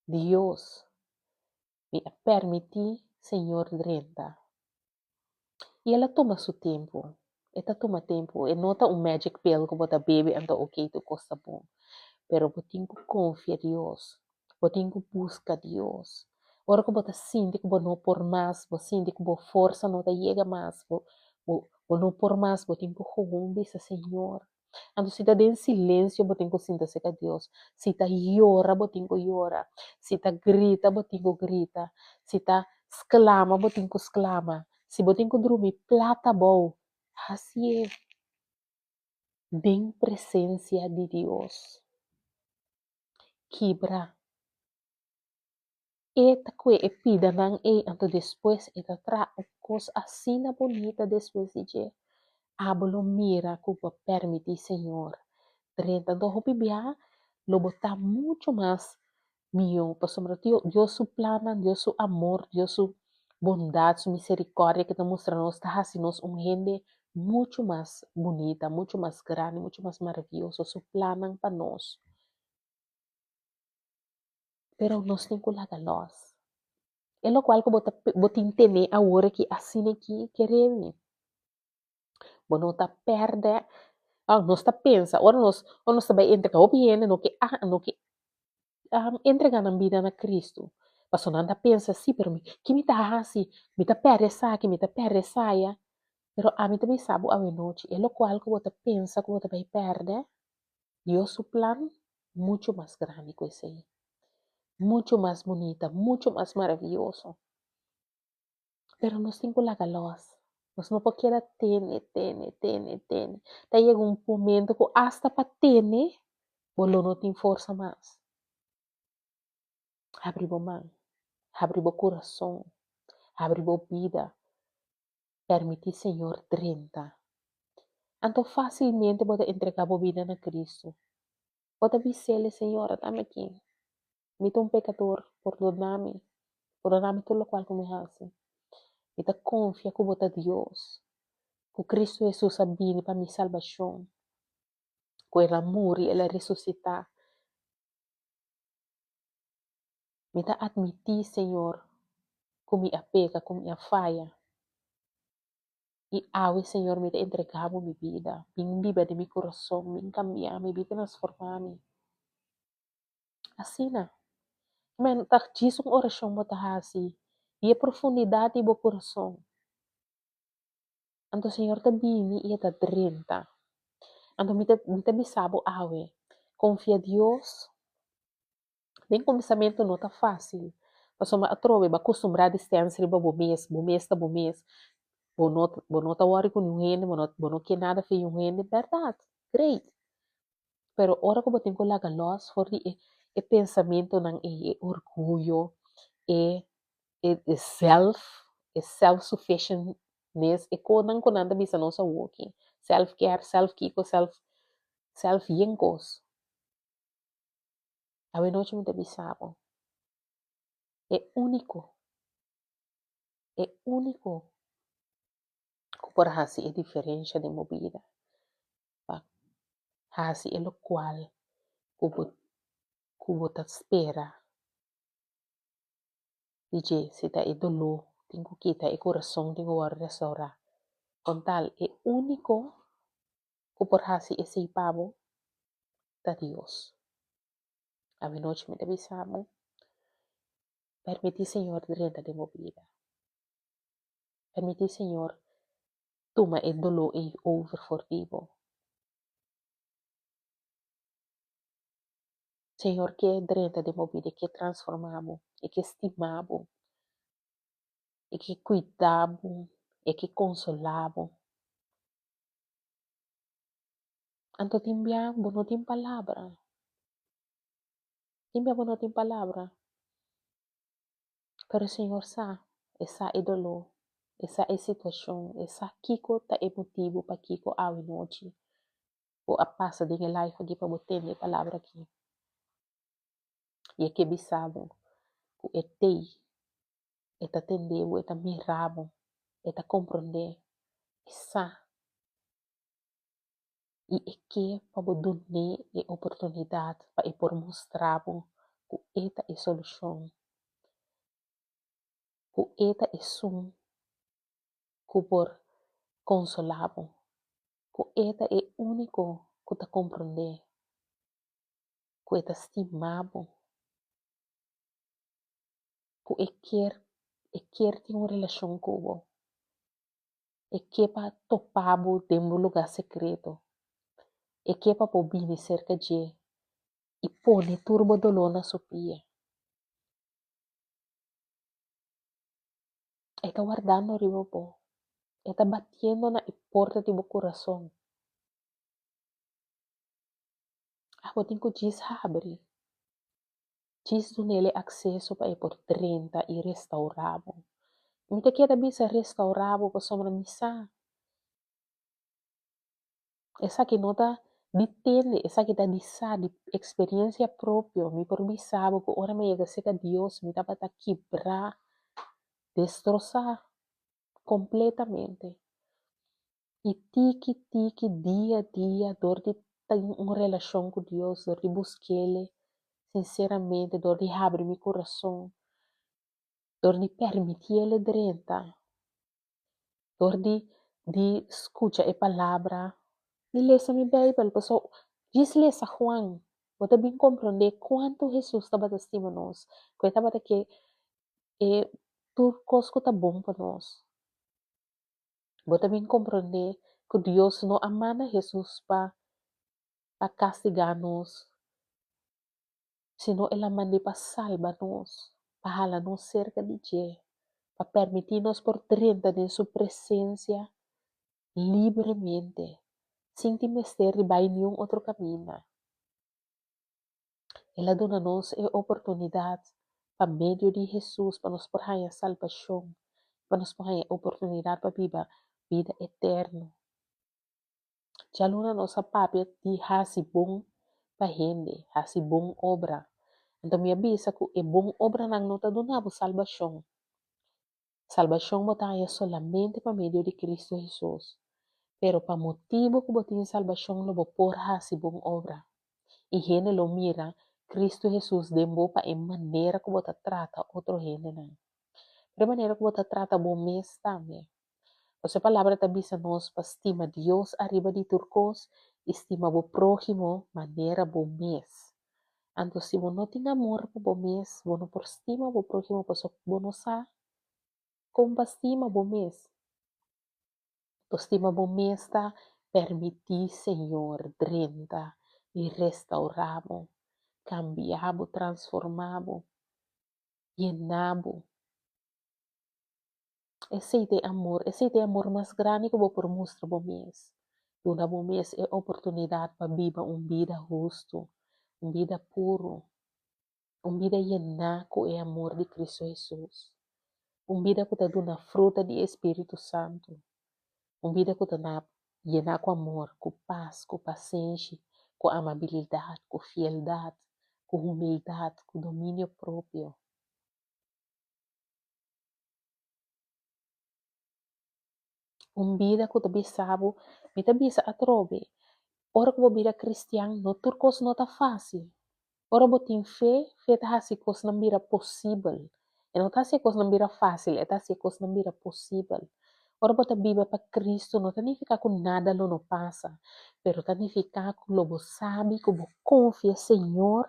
Dios, mi a permití Señor drenta. I el a tuma su tempu. E ta tuma tempu. E no ta un magic pill ku bo ta bebe anto oke tur kos ta bon. Pero bo tin ku konfia Dios. Bo tin ku buska Dios. Ora ku bo ta sinti ku bo no por mas, bo sinti ku bo forsa no ta yega mas, bo bo bo no por mas, bo tin ku gewoon bisa Señor. Anto si ta den silensio bo tin ku sinta serka Dios. Si ta yora bo tin ku yora. Si ta grita bo tin ku grita. Si ta sklama bo tin ku sklama. Si bo tin ku drumi plat abou, hasié den presensia di Dios. Kibra. E ta kue e pidanan ei anto despues e ta traha un kos asina bunita despues di dje. Abo lo mira ku bo a permití Señor drenta. Anto hopi biaha lo bo ta muchu mas mihó pasobra Dios su plannan, Dios su amor, Dios su bondat, su miserikòrdia ke ta mustra nos ta hasi nos un hende muchu mas bunita, muchu mas grandi, muchu mas maravioso, su plannan pa nos. Pero nos tin ku laga lòs. E lokual ku bo ta bo tin tene awor aki asina aki kere mi. Bo no ta pèrdè. Nos ta pensa ora nos ora nos ta bai entrega hopi hende no ke no ke entrega nan bida na Kristu. Pasobra nan ta pensa si pero mi ki mi ta hasi? Mi ta pèrdè esaki, mi ta pèrdè esaya. Pero ami ta bisa bo awenochi, e lokual ku bo ta pensa ku bo ta bai pèrdè, Dios su plan muchu mas grandi ku esei, muchu mas bunita, muchu mas maravioso. Pero nos tin ku laga lòs. Nos no por keda tene, tene, tene, tene. Ta yega un momento ku asta pa tene bo lo no tin forsa mas. Habri bo man, habri bo kurason, habri bo bida. Permití Señor drenta. Anto fásilmente bo ta entregá bo bida na Kristu. Bo ta bis'El, Señor, atami aki. Mi ta un pekador, pordoná mi. Pordoná mi tur lokual ku mi hasi. Mi ta konfia ku bo ta Dios, ku Kristu Hesus a bini pa mi salbashon, ku El a muri, El a resusitá. Mi ta atmití, Señor, ku mi a peka, ku mi a faya. I awe, Señor, mi ta entregá bo mi bida. Bin biba den mi kurason, bin kambia mi, bin transformá mi. Asina. Men, ta djis un orashon bo ta hasi di e profundidat di bo kurason. Anto Señor ta bini i e ta drenta. Anto mi ta, mi ta bisa bo awe, konfia Dios. Den kuminsamentu no ta fásil, pasobra atrobe bo a kustumbrá di stèns riba bo mes, bo mes ta bo mes, bo no, bo no ta wòri ku niun hende, bo no, bo no ke nada for niun hende, bèrdat, great. Pero ora ku bo tin ku laga lòs for di e e pensamentunan ei, e orguyo, e e e sèlf, e self sufficientness, e kosnan ku nan ta bisa nos awoki, self care, self kiko, self self yen kos. Awenochi mi ta bisa bo, e úniko, e úniko ku por hasi e diferensha den bo bida pa hasi e lokual ku bo ku bo ta spera di dje, si ta e doló tin ku kita, e kurason tin ku wòrdu restourá. Kon tal e úniko ku por hasi esei pa bo ta Dios. Awenochi mi ta bisa bo, permití Señor drenta den bo bida. Permití Señor tuma e doló ei over for di bo. Señor ke drenta den bo bida, e ke transformá bo, e ke stima bo, e ke kuida bo, e ke konsolá bo. Anto tin bia bo no tin palabra, tin bia bo no tin palabra. Pero Señor sa, e sa e doló, e sa e situashon, e sa kiko ta e motibu pakiko awe nochi bo a pasa den e life aki pa bo tende e palabra aki. I e ke bisa bo ku e t'ei, e ta tende bo, e ta mira bo, e ta komprondé, e sa. I e ke pa bo dun'é e oportunidat pa e por mustra bo ku e ta e solushon, ku e ta esun ku por konsolá bo, ku e ta e úniko ku ta komprondé, ku e ta stima bo, ku e kier e kier tin un relashon ku bo. E ke pa topa bo den bo lugá sekreto. E ke pa bo bini serka dje i pone tur bo doló na su pia. E ta wardando riba bo. E ta batiendo na e porta di bo kurason. Abo tin ku djis habri. Djis dun'el e akseso pa e por drenta i restaurá bo. Mi ta keda bisa restaurá bo pasobra mi sa esaki no ta di tende, esaki ta di sa, di eksperensia propio. Mi por bisa bo ku ora mi a yega serka Dios mi tabata kibrá, destrosá kompletamente. I tiki tiki, dia dia, dor di tin un relashon ku Dios, dor di busk'El sinseramente, dor di habri mi kurason, dor di permiti'El drenta, dor di di skucha e palabra, di lesa mi Beibel, pasobra djis lesa Juan, bo ta bin komprondé kuantu Hesus tabata stima nos, ku e tabata ke e tur kos ku ta bon pa nos. Bo ta bin komprondé ku Dios no a manda Hesus pa pa kastigá nos, sino el a mand'é pa salba nos, pa hala nos serka di dje, pa permití nos por drenta den su presensia libremente, sin tin mester di bai niun otro kaminda. El a duna nos e oportunidat pa medio di Hesus pa nos por haña salbashon, pa nos por haña e oportunidat pa biba bida eterno. Djaluna nos a papia di hasi bon pa hende, hasi bon obra. Anto mi a bisa ku e bon obranan no ta duna bo salbashon. Salbashon bo ta haña solamente pa medio di Kristu Hesus. Pero pa motibu ku bo tin salbashon lo bo por hasi bon obra. I hende lo mira Kristu Hesus den bo pa e manera ku bo ta trata otro hendenan. Pero e manera ku bo ta trata bo mes tambe. Pasobra e Palabra ta bisa nos pa stima Dios ariba di tur kos i stima bo próhimo manera bo mes. Anto si bo no tin amor pa bo mes, bo no por stima bo próhimo pasobra bo no sa kon pa stima bo mes. Anto stima bo mes ta permití Señor drenta i restaurá bo, kambia bo, transformá bo, yena bo. Esei ta e amor, esei ta e amor mas grandi ku bo por mustra bo mes. Duna bo mes e oportunidat pa biba un bida hustu, un bida puru, un bida yená ku e amor di Kristu Hesus, un bida ku ta duna fruta di e Spiritu Santu, un bida ku ta yená ku amor, ku pas, ku pasenshi, ku amabilidat, ku fieldat, ku humildat, ku dominio propio. Un bida ku ta bisa bo, mi ta bisa atrobe, ora ku bo bira kristian no tur kos no ta fásil. Ora bo tin fe, fe ta hasi kosnan bira posibel. E no ta hasi e kosnan bira fásil, e ta hasi e kosnan bira posibel. Ora bo ta biba pa Kristu no ta nifiká ku nada lo no pasa, pero ta nifiká ku lo bo sabi ku bo konfia Señor,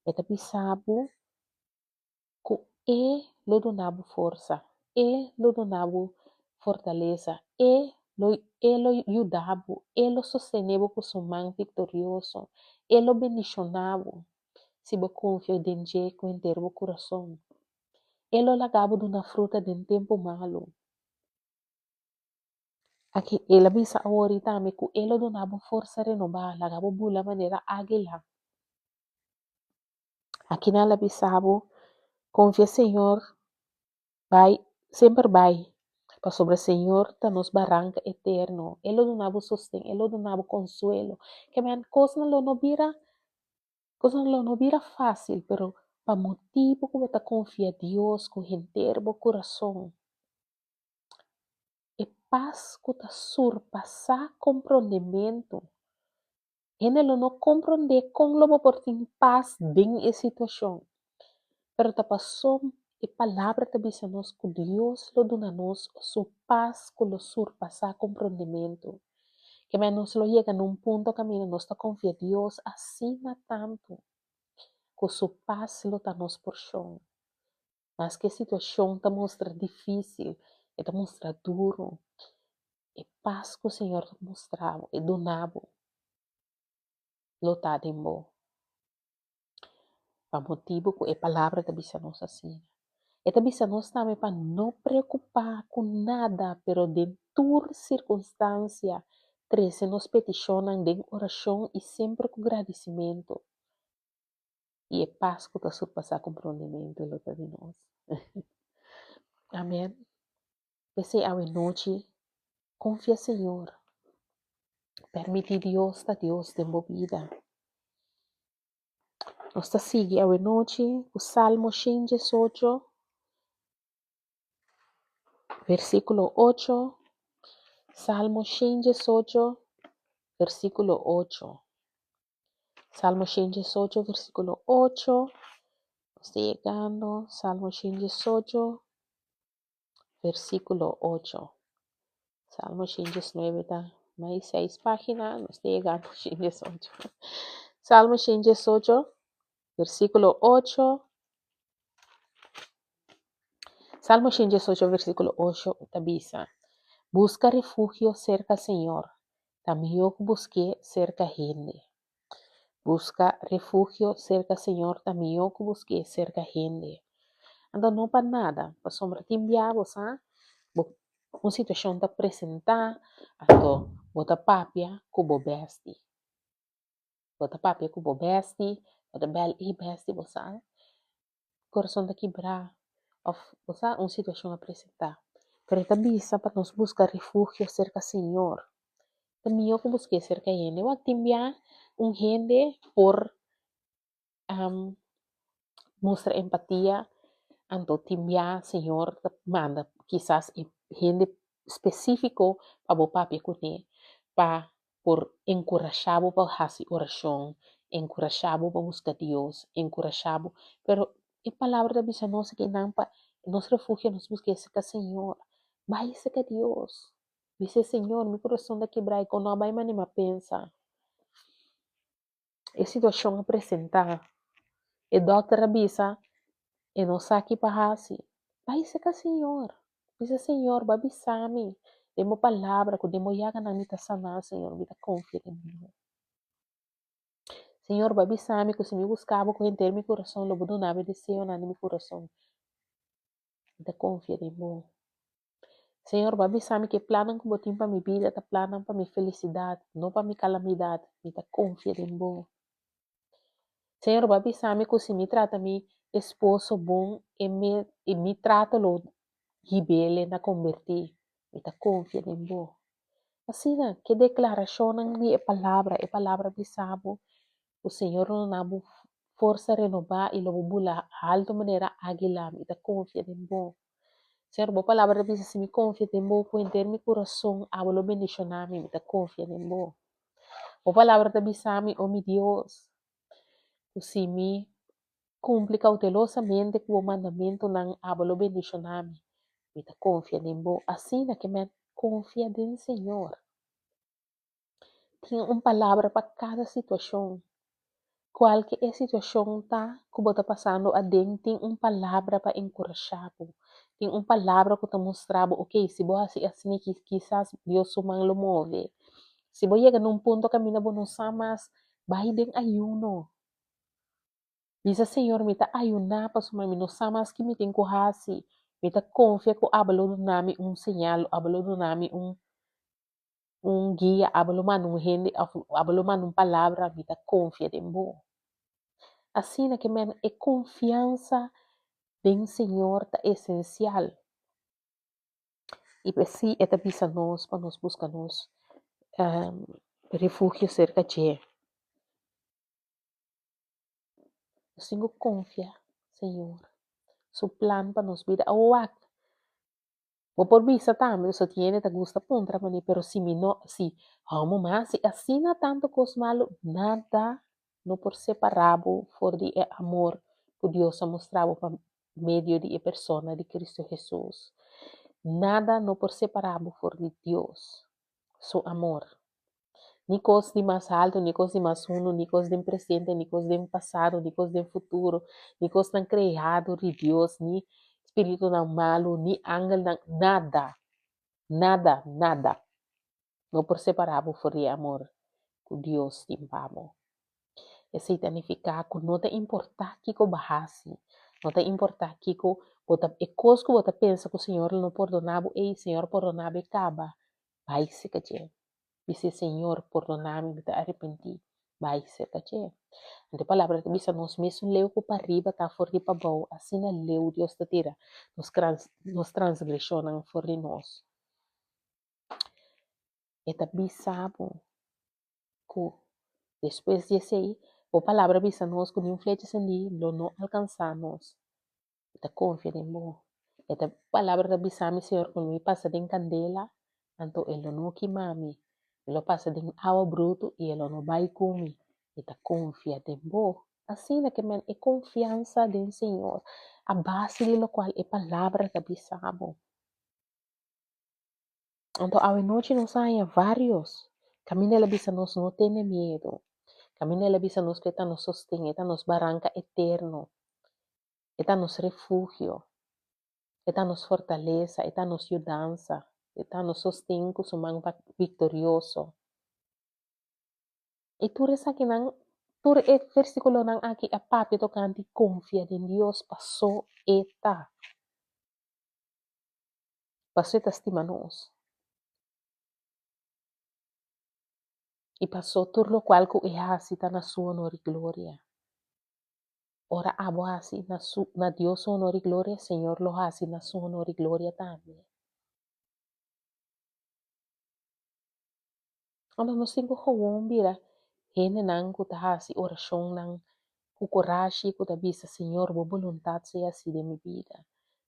e ta bisa bo ku E lo duna bo forsa, E lo duna bo fortalesa, E lo E lo yuda bo, E lo sostené bo ku Su man viktorioso, E lo bendishoná bo si bo konfia den dje ku henter bo kurason. E lo laga bo duna fruta den tempu malu. Aki El a bisa awor i tambe ku E lo duna bo forsa renobá, laga bo bula manera águila. Akinan el a bisa bo, Konfia Señor bai, semper bai, pasobra Señor ta nos baranka eterno. E lo duna bo sosten, e lo duna bo konsuelo. Ke men kosnan lo no bira, kosnan lo no bira fásil, pero pa motibu ku bo ta konfia Dios ku henter bo kurason, e pas ku ta surpasá komprondementu Hende lo no komprondé kon lo bo por tin pas den e situashon. Pero ta paso e Palabra ta bisa nos ku Dios lo duna nos su pas ku lo surpasá komprondementu. Kemey nos lo yega na un punto kaminda nos ta konfia Dios asina tantu ku su pas lo ta nos porshon. Maske e situashon ta mustra difísil, e ta mustra duru, e pas ku Señor ta mustra bo, e duna bo, lo ta den bo. Pa motibu ku e Palabra ta bisa nos asina. E ta bisa nos tambe pa no preokupá ku nada, pero den tur sirkunstansia trese nos petishonnan den orashon i semper ku gradisimentu. I e pas ku ta surpasá komprondementu lo ta di nos. Amèn. P'esei awe nochi, konfia Señor. Permití Dios ta Dios den bo bida. Nos ta sigui awe nochi ku Salmo 118, versíkulo ocho. Salmo 118, versíkulo ocho. Salmo 118, versíkulo ocho. Nos ta yegando. Salmo 118, versíkulo ocho. Salmo 119 ta mai seis página, nos ta yegando 118. Salmo 118, versíkulo ocho. Salmo 118, versíkulo ocho ta bisa, Buska refugio serka Señor, ta mihó ku busk'é serka hende. Buska refugio serka Señor ta mihó ku busk'é serka hende. Anto no pa nada, pasobra tin bia bo sa bo un situashon ta presentá, anto bo ta papia ku bo bèsti. Bo ta papia ku bo bèsti, bo ta bèl, ey bèsti bo sa kurason ta kibrá òf bo sa un situashon a presentá. Pero e ta bisa pa nos buska refugio serka Señor. Ta mihó ku busk'é serka hende. Wak tin bia un hende por mustra empatia, anto tin bia Señor ta manda kisas e hende spesífiko pa bo papia kuné pa por enkurashá bo pa hasi orashon, enkurashá bo pa buska Dios, enkurashá bo. Pero e palabra ta bisa nos akinan pa nos refugio nos buska serka Señor. Bai serka Dios. Bisa Señor, mi kurason ta kibrá i kon no a bai manera mi a pensa. E situashon a presentá. E dòkter a bisa e no sa ki pa hasi. Bai serka Señor. Bisa Señor, bo a bisa mi den bo palabra ku den bo yaganan mi ta saná, Señor, mi ta konfia den bo. Señor, bo a bisa mi ku si mi buska bo ku henter mi kurason, lo bo duna mi deseonan di mi kurason. Mi ta konfia den bo. Señor, bo a bisa mi ku e plannan ku bo tin pa mi bida ta plannan pa mi felisidat, no pa mi kalamidat. Mi ta konfia den bo. Señor, bo a bisa mi ku si mi trata mi esposo bon, e me e mi trato lo hib'el na kombertí. Mi ta konfia den bo. Asina, ke deklarashonnan di e palabra, e palabra bisa bo ku Señor lo duna bo forsa renobá i lo bo bula haltu manera águila. Mi ta konfia den bo. Señor, bo palabra ta bisa si mi konfia den bo ku henter mi kurason, abo lo bendishoná mi. Mi ta konfia den bo. Bo palabra ta bisa mi, o mi Dios, ku si mi kumpli koutelosamente ku bo mandamentunan, abo lo bendishoná mi. Mi ta konfia den bo. Asina ke mi a konfia den Señor. Tin un palabra pa kada situashon. Kualke e situashon ta ku bo ta pasando aden, tin un palabra pa enkurashá bo. Tin un palabra ku ta mustra bo, okey, si bo hasi asina aki, kisas Dios su man lo move. Si bo yega na un punto kaminda bo no sa mas, bai den ayuno. Bisa, Señor, mi ta ayuná pasobra mi no sa mas ki mi tin ku hasi. Mi ta konfia ku abo lo duna mi un señal, abo lo duna mi un un guia, abo lo manda un hende of abo lo manda un palabra, mi ta konfia den bo. Asina ke men e konfiansa den Señor ta esensial. I p'esei e ta bisa nos pa nos buska nos refugio serka dje. Nos tin ku konfia Señor su plan pa nos bida. Awak Bo por bisa tambe, pasobra tin hende ta gusta puntra pa mi, pero si mi no, si homo mas, si asina tantu kos malu, nada no por separá bo for di e amor ku Dios a mustra bo pa medio di e persona di Cristo Hesus. Nada no por separá bo for di Dios su amor. Ni kos di mas haltu, ni kos di mas hundu, ni kos den presente, ni kos den pasado, ni kos den futuro, ni kosnan kreado di Dios, ni spiritunan malu, ni angelnan, nada, nada, nada no por separá bo for di e amor ku Dios tin pa bo. Esei ta nifiká ku no ta importá kiko bo hasi, no ta importá kiko bo ta, e kos ku bo ta pensa ku Señor lo no pordoná bo, ey, Señor pordoná bo e kaba, bai seka dje. Bis'é, Señor, pordoná mi, mi ta arepentí. Bai serka dje. Anto e palabra ta bisa nos, mesun leu ku pariba ta for di pabou, asina leu Dios ta tira nos nos transgreshonnan for di nos. E ta bisa bo ku despues di esei, bo palabra bisa nos ku niun flecha sendí lo no alkansá nos. Mi ta konfia den bo. E ta palabra ta bisa mi, Señor, ku mi pasa den kandela, anto e lo no kima mi. Mi lo pasa den awa brutu i e lo no bai ku mi. Mi ta konfia den bo. Asina ke men e konfiansa den Señor a base di lokual e palabra ta bisa bo. Anto awe nochi nos a haña vários kaminda el a bisa nos no tene miedu, kaminda el a bisa nos ku e ta nos sosten, e ta nos baranka eterno. E ta nos refugio, e ta nos fortalesa, e ta nos yudansa. E ta nos sosten ku su man viktorioso. I tur esakinan, tur e versíkulonan aki a papia tokante konfia den Dios pasó e ta. Pasó e ta stima nos. I pasó tur lokual ku e hasi ta na su honor i gloria. Ora abo hasi na su na Dios su honor i gloria, Señor lo hasi na su honor i gloria tambe. Ora nos tin ku gewoon bira hendenan ku ta hasi orashonnan ku kurashi ku ta bisa, Señor, bo boluntat sea hasi den mi bida.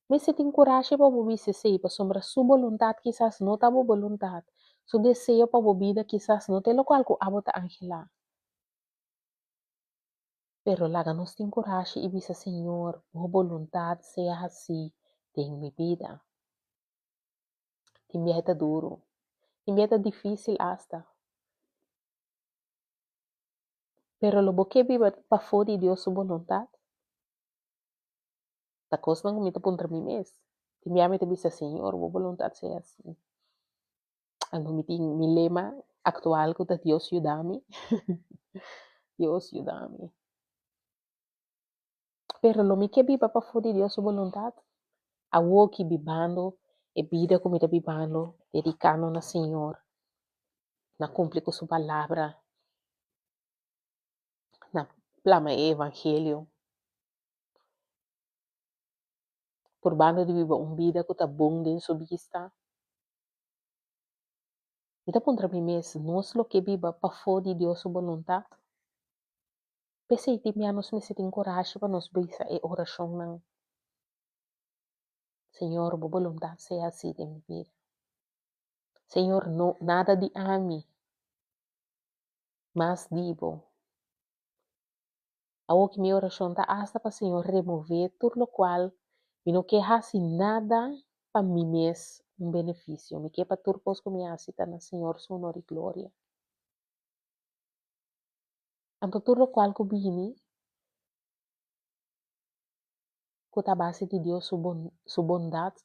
Mester tin kurashi pa bo bisa esei, pasobra su boluntat kisas no ta bo boluntat, su deseo pa bo bida kisas no ta e lokual ku abo ta anhelá. Pero laga nos tin kurashi i bisa, Señor, bo boluntat sea hasí den mi bida. Tin biaha ta duru, tin biaha ta difísil asta. Pero lo bo ke biba pafó di Dios su boluntat? Ta kosnan ku mi ta puntra mi mes. Tin biaha mi ta bisa, Señor, bo boluntat sea hasí. Anto mi tin mi lema aktual ku ta Dios yuda mi. Dios yuda mi. Pero lo mi ke biba pafó di Dios su boluntat? Awoki bibando e bida ku mi ta bibando, dedikando na Señor, na kumpli ku su palabra, na plama e evangelio, purbando di biba un bida ku ta bon den su bista. Mi ta puntra mi mes, nos lo ke biba pafó di Dios su boluntat? P'esei tin bia nos mester tin kurashi pa nos bisa e orashonnan, Señor, bo boluntat sea hasí den mi bida. Señor, no nada di ami, mas di bo. Awoki mi orashon ta asta pa Señor remové tur lokual mi no ke hasi nada pa mi mes un benefisio. Mi ke pa tur kos ku mi hasi ta na Señor su honor i gloria. Anto tur lokual ku bini ku ta base di Dios su bon su bondat,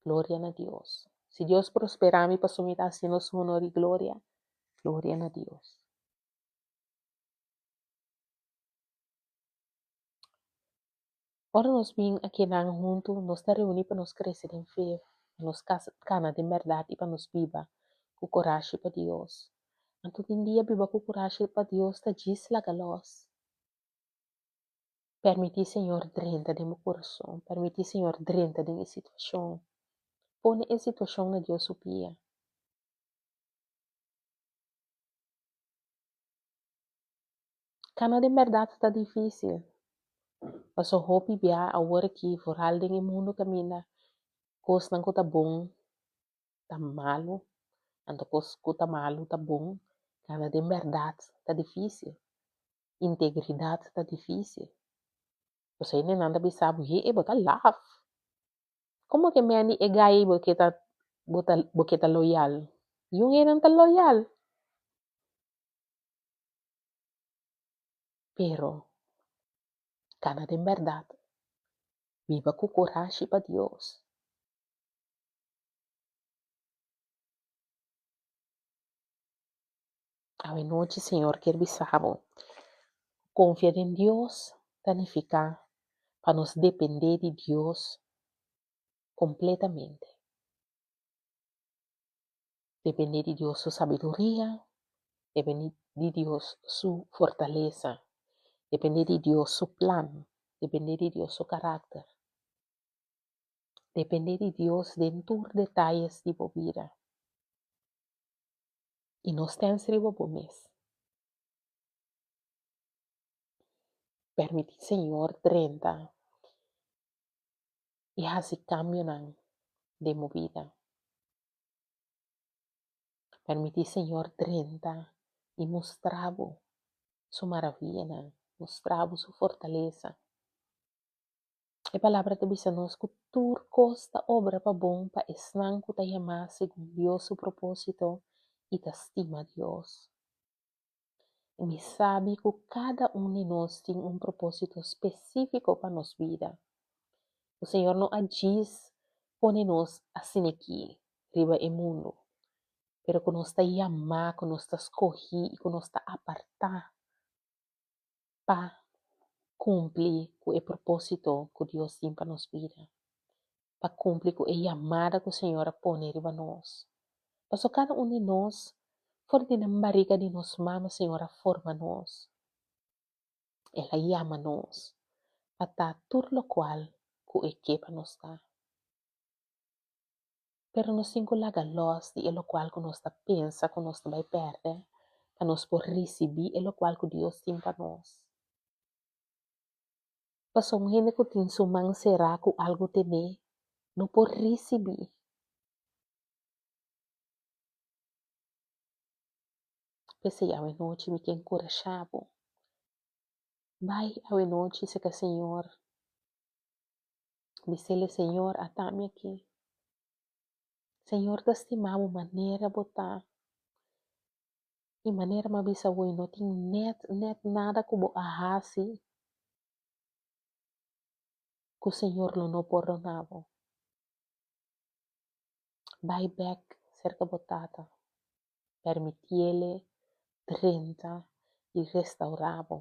gloria na Dios. Si Dios prosperá mi pasobra mi ta hasiendo su honor i gloria, gloria na Dios. Ora nos bin akinan huntu, nos ta reuní pa nos krese den fe, pa nos kana den bèrdat i pa nos biba ku kurashi pa Dios. Anto tin dia biba ku kurashi pa Dios ta djis laga lòs. Permití Señor drenta den bo kurason, permití Señor drenta den e situashon. Pone e situashon na Dios su pia. Kana den bèrdat ta difísil. Paso hopi bia awor aki foral den e mundu kaminda kosnan ku ta bon ta malu, anto kos ku ta malu ta bon. Kana den bèrdat ta difísil, integridat ta difísil. Pasobra hendenan ta bisa bo, he bo ta laf. Komo ke mende e gai bo ke ta bo ta bo ke ta loyal? Yun enan ta loyal. Pero, kana den bèrdat, biba ku kurashi pa Dios. Awe nochi Señor kier bisa bo, konfia den Dios ta nifiká pa nos dependé di Dios kompletamente. Dependé di Dios su sabiduria, dependé di Dios su fortalesa, dependé di Dios su plan, dependé di Dios su karakter. Dependé di Dios den tur detayes di bo bida. I no stens riba bo mes. Permití Señor drenta i hasi kambionan den bo bida. Permití Señor drenta i mustra bo su maravianan, mustra bo su fortalesa. E Palabra ta bisa nos ku tur kos ta obra pa bon pa esnan ku ta yamá segun Dios su propósito i ta stima Dios. I mi sabi ku kada un di nos tin un propósito spesífiko pa nos bida. Ku Señor no a djis. pone nos asin'aki riba e mundu, pero ku nos ta yamá, ku nos ta skohí i ku nos ta apartá pa kumpli ku e propósito ku Dios tin pa nos bida, pa kumpli ku e yamada ku Señor a pone riba nos. Pasobra kada un di nos, for di nan bariga di nos mama Señor a forma nos. El a yama nos pa ta tur lokual ku e ke pa nos ta. Pero nos tin ku laga lòs di e lokual ku nos ta pensa ku nos ta bai pèrdè pa nos por risibí e lokual ku Dios tin pa nos. Pasobra un hende ku tin su man será ku algu tené no por risibí. P'esei awenochi mi ke enkurashá bo. Bai awenochi serka Señor. Bis'el, Señor, ata mi aki. Señor ta stima bo manera bo ta. I manera mi a bisa bo, no tin nèt nèt nada ku bo a hasi ku Señor lo no pordoná bo. Bai bèk serka bo tata. Permitiele drenta i restaurá bo.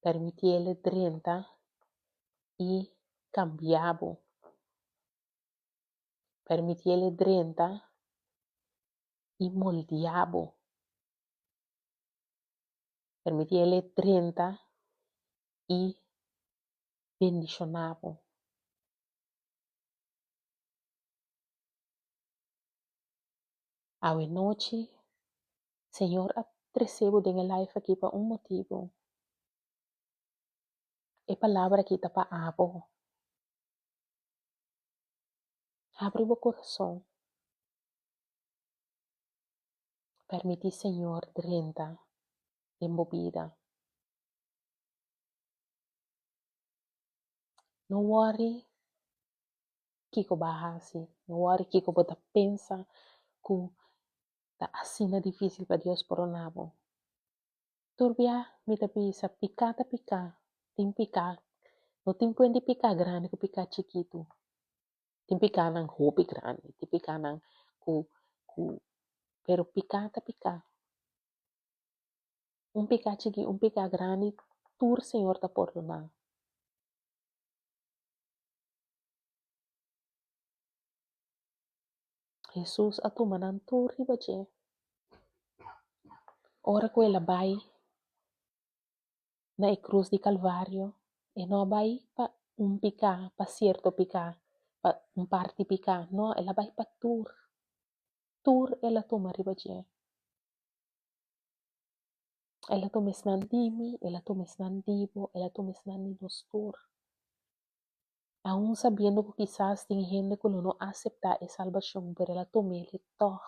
Permitiele drenta i kambia bo. Permitiele drenta i moldia bo. Permitiele drenta i bendishoná bo. Awe nochi Señor a trese bo den e life aki pa un motibu. E palabra aki ta pa abo. Habri bo kurason. Permití Señor drenta den bo bida. No wòri kiko bo a hasi, no wòri kiko bo ta pensa ku ta asina difísil pa Dios pordona bo. Tur bia mi ta bisa, piká ta piká, tin piká, no tin puen di piká grandi ku piká chikitu. Tin pikánan hopi grandi, tin pikánan ku ku pero piká ta piká. Un piká chikí, un piká grandi, tur Señor ta pordoná. Hesus a tuma nan tur riba dje. Ora ku el a bai na e krus di Kalvario, e no a bai pa un piká, pa sierto piká, pa un parti piká, no, el a bai pa tur. Tur el a tuma riba dje. El a tuma esnan di mi, el a tuma esnan di bo, el a tuma esnan di nos tur. Aun sabiendo ku kisas tin hende ku lo no aseptá e salbashon, pero el a tum'é tòg.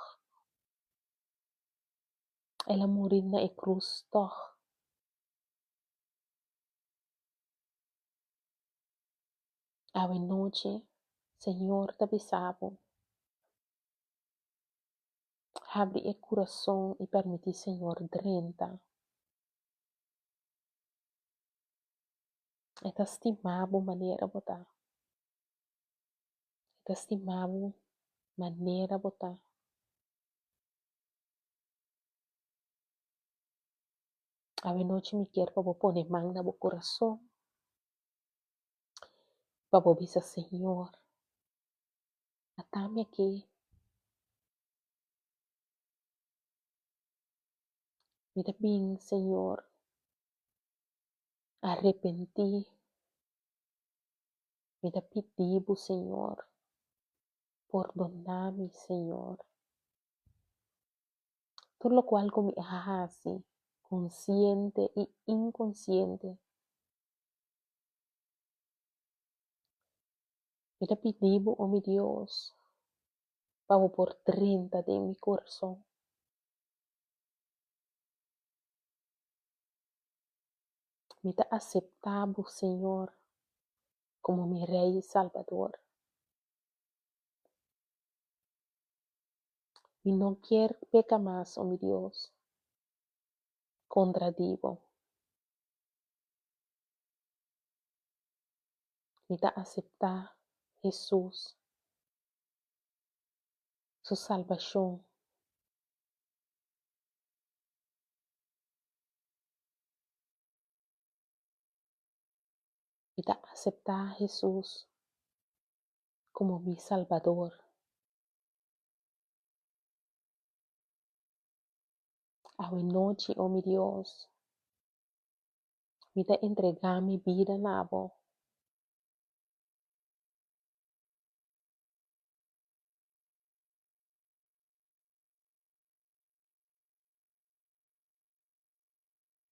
El a muri na e krus tòg. Awe nochi, Señor ta bisa bo, Habri e kurason i permití Señor drenta. E ta stima bo manera bo ta. E ta stima bo manera bo ta. Awe nochi mi kier pa bo pone man na bo kurason, pa bo bisa, Señor, ata mi aki. Mi ta bin, Señor, arepentí. Mi ta pidi bo, Señor, pordoná mi, Señor. Tur lokual ku mi a hasi, konsiente i inkonsiente. Mi ta pidi bo, o mi Dios, pa bo por drenta den mi kurason. Mi ta aseptá bo, Señor, komo mi Rei i Salbador. Mi no kier peka mas, o mi Dios, kontra di bo. Mi ta aseptá Hesus su salbashon. Mi ta aseptá Hesus komo mi Salbador. Awe nochi, o mi Dios, mi ta entregá mi bida na bo.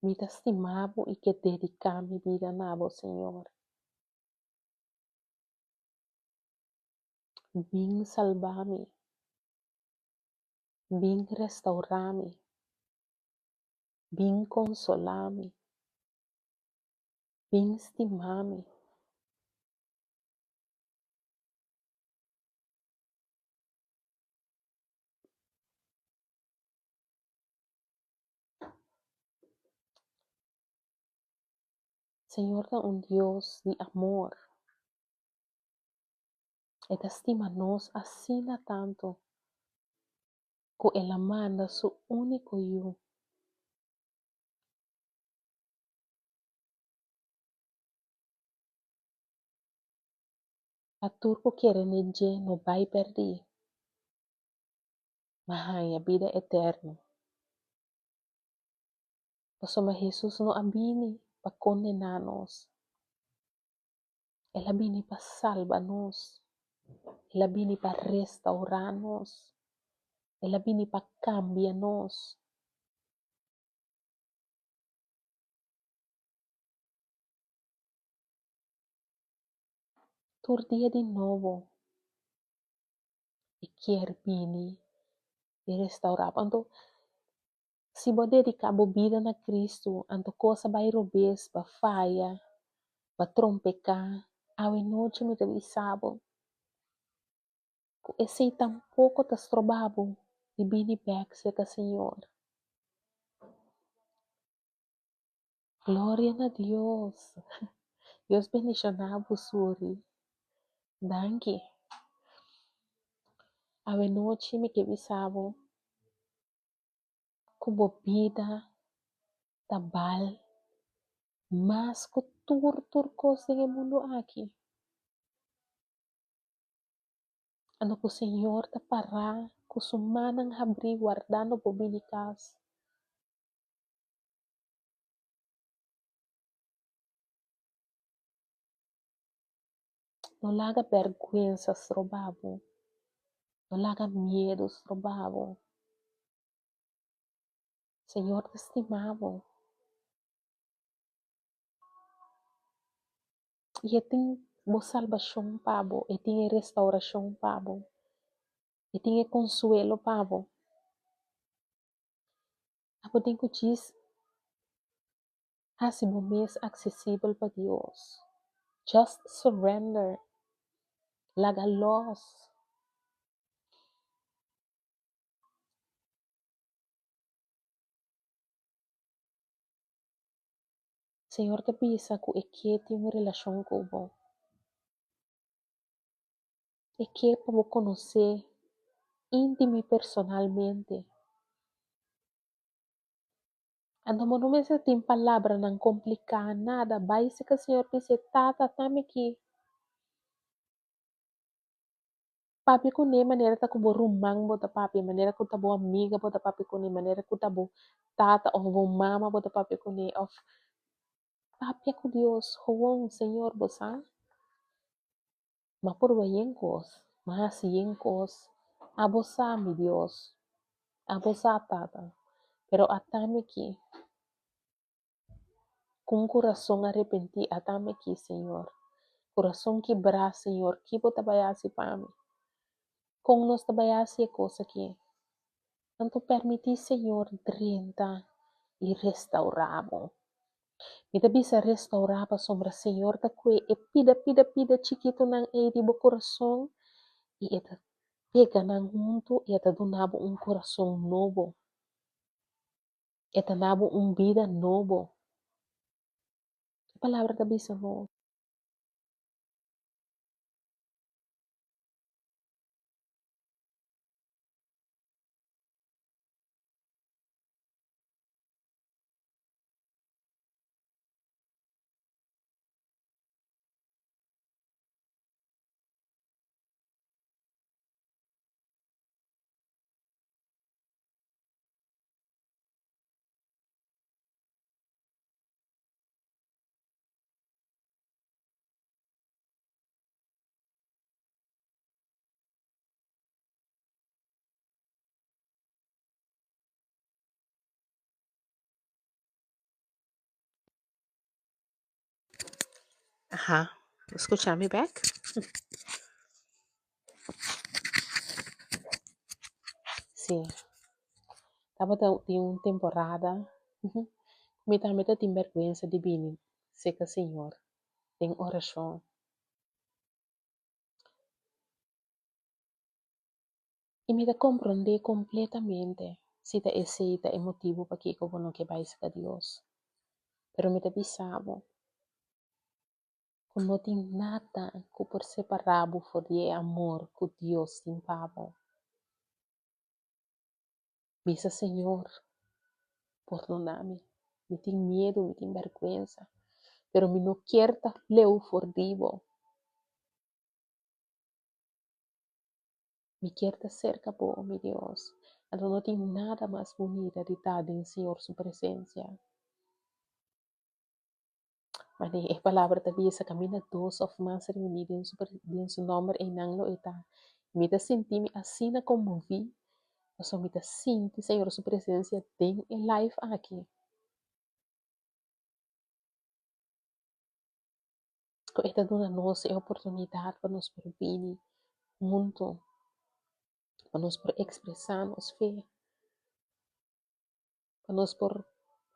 Mi ta stima bo i ke dediká mi bida na bo, Señor. Bin salba mi. Bin restaurá mi. Bin konsolá mi. Bin stima mi. Señor ta un Dios di amor. E ta stima nos asina tantu ku el a manda su úniko Yu. Pa tur ku kere den dje no bai pèrdí, ma haña bida eterno. Pasobra Hesus no a bini pa kondená nos, el a bini pa salba nos, el a bini pa restaurá nos, el a bini pa kambia nos. Tur dia di nobo e kier bini i restaurá bo. Anto si bo dediká bo bida na Kristu, anto kos a bai robes, bo a faya, bo a trompeká, awe nochi mi ta bisa bo ku esei tampoko ta stroba bo di bini bèk serka Señor. Gloria na Dios. Dios bendiciona bo Suri. Danki. Awe nochi mi ke bisa bo ku bo bida ta bal mas ku tur tur kos den e mundu aki. Anto ku Señor ta pará ku su mannan habrí wardando bo bini kas. No laga bèrgwensa stroba bo, no laga miedu stroba bo. Señor ta stima bo i e tin bo salbashon pa bo, e tin e restaurashon pa bo, e tin e konsuelo pa bo. Abo tin ku djis hasi bo mes aksesibel pa Dios. Just surrender. Laga lòs. Señor ta bisa ku e ke tin un relashon ku bo. E ke pa bo konosé íntimo i personalmente. Anto bo no mester tin palabranan kompliká, nada. Bai serka Señor bis'é, Tata, tami aki. Papia kuné manera ta ku bo ruman bo ta papia, manera ku ta bo amiga bo ta papia kuné, manera ku ta bo tata òf bo mama bo ta papia kuné òf papia ku Dios gewoon, Señor, bo sa m'a purba yen kos, m'a hasi yen kos, abo sa, mi Dios, abo sa, Tata, pero atami aki ku un kurason arepentí, atami aki, Señor, kurason kibrá, Señor, ki bo ta bai hasi pa mi? Kon nos ta bai hasi e kos aki? Anto permití Señor drenta i restaurá bo. Mi ta bisa restaurá pasobra Señor ta kue e pida pida pida chikitunan ei di bo kurason i e ta pega nan huntu i e ta duna bo un kurason nobo. E ta na bo un bida nobo. E palabra ta bisa nos. Aha, bo skucha mi bek? Sí, tabata tin un temporada ku mi tambe ta tin bèrgwensa di bini serka Señor den orashon. I mi ta komprondé kompletamente si ta esei ta e motibu pakiko bo no ke bai serka Dios. Pero mi ta bisa bo ku no tin nada ku por separá bo for di e amor ku Dios tin pa bo. Bisa Señor, pordoná mi. Mi tin miedu, mi tin bèrgwensa, pero mi no kier ta leu for di bo. Mi kier ta serka bo, mi Dios. Anto no tin nada mas bunita di ta den Señor su presencia. Mane e palabra ta bisa, kaminda dos òf mas reuní den su den su nòmber, einan lo e ta. Mi ta sinti mi asina konmoví, pasobra mi ta sinti Señor su presencia den e live aki. Ku e ta duna nos e oportunidat pa nos por bini huntu, pa nos por ekspresá nos fe, pa nos por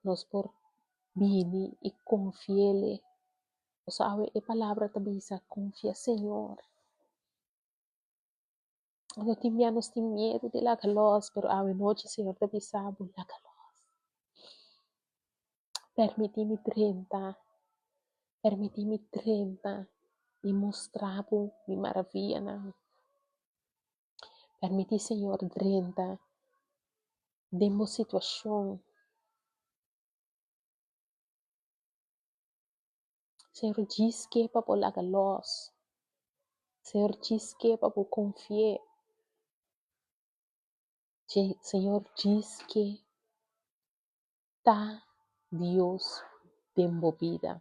nos por bini i konfi'El. Pasobra awe e palabra ta bisa, Konfia Señor. No tin bia nos tin miedu di laga lòs, pero awe nochi Señor ta bisa bo, Laga lòs. Permití mi drenta, permití mi drenta i mustra bo mi maravianan. Permití Señor drenta den bo situashon. Señor djis ke pa bo laga lòs. Señor djis ke pa bo konfi'é. Señor djis ke ta Dios den bo bida.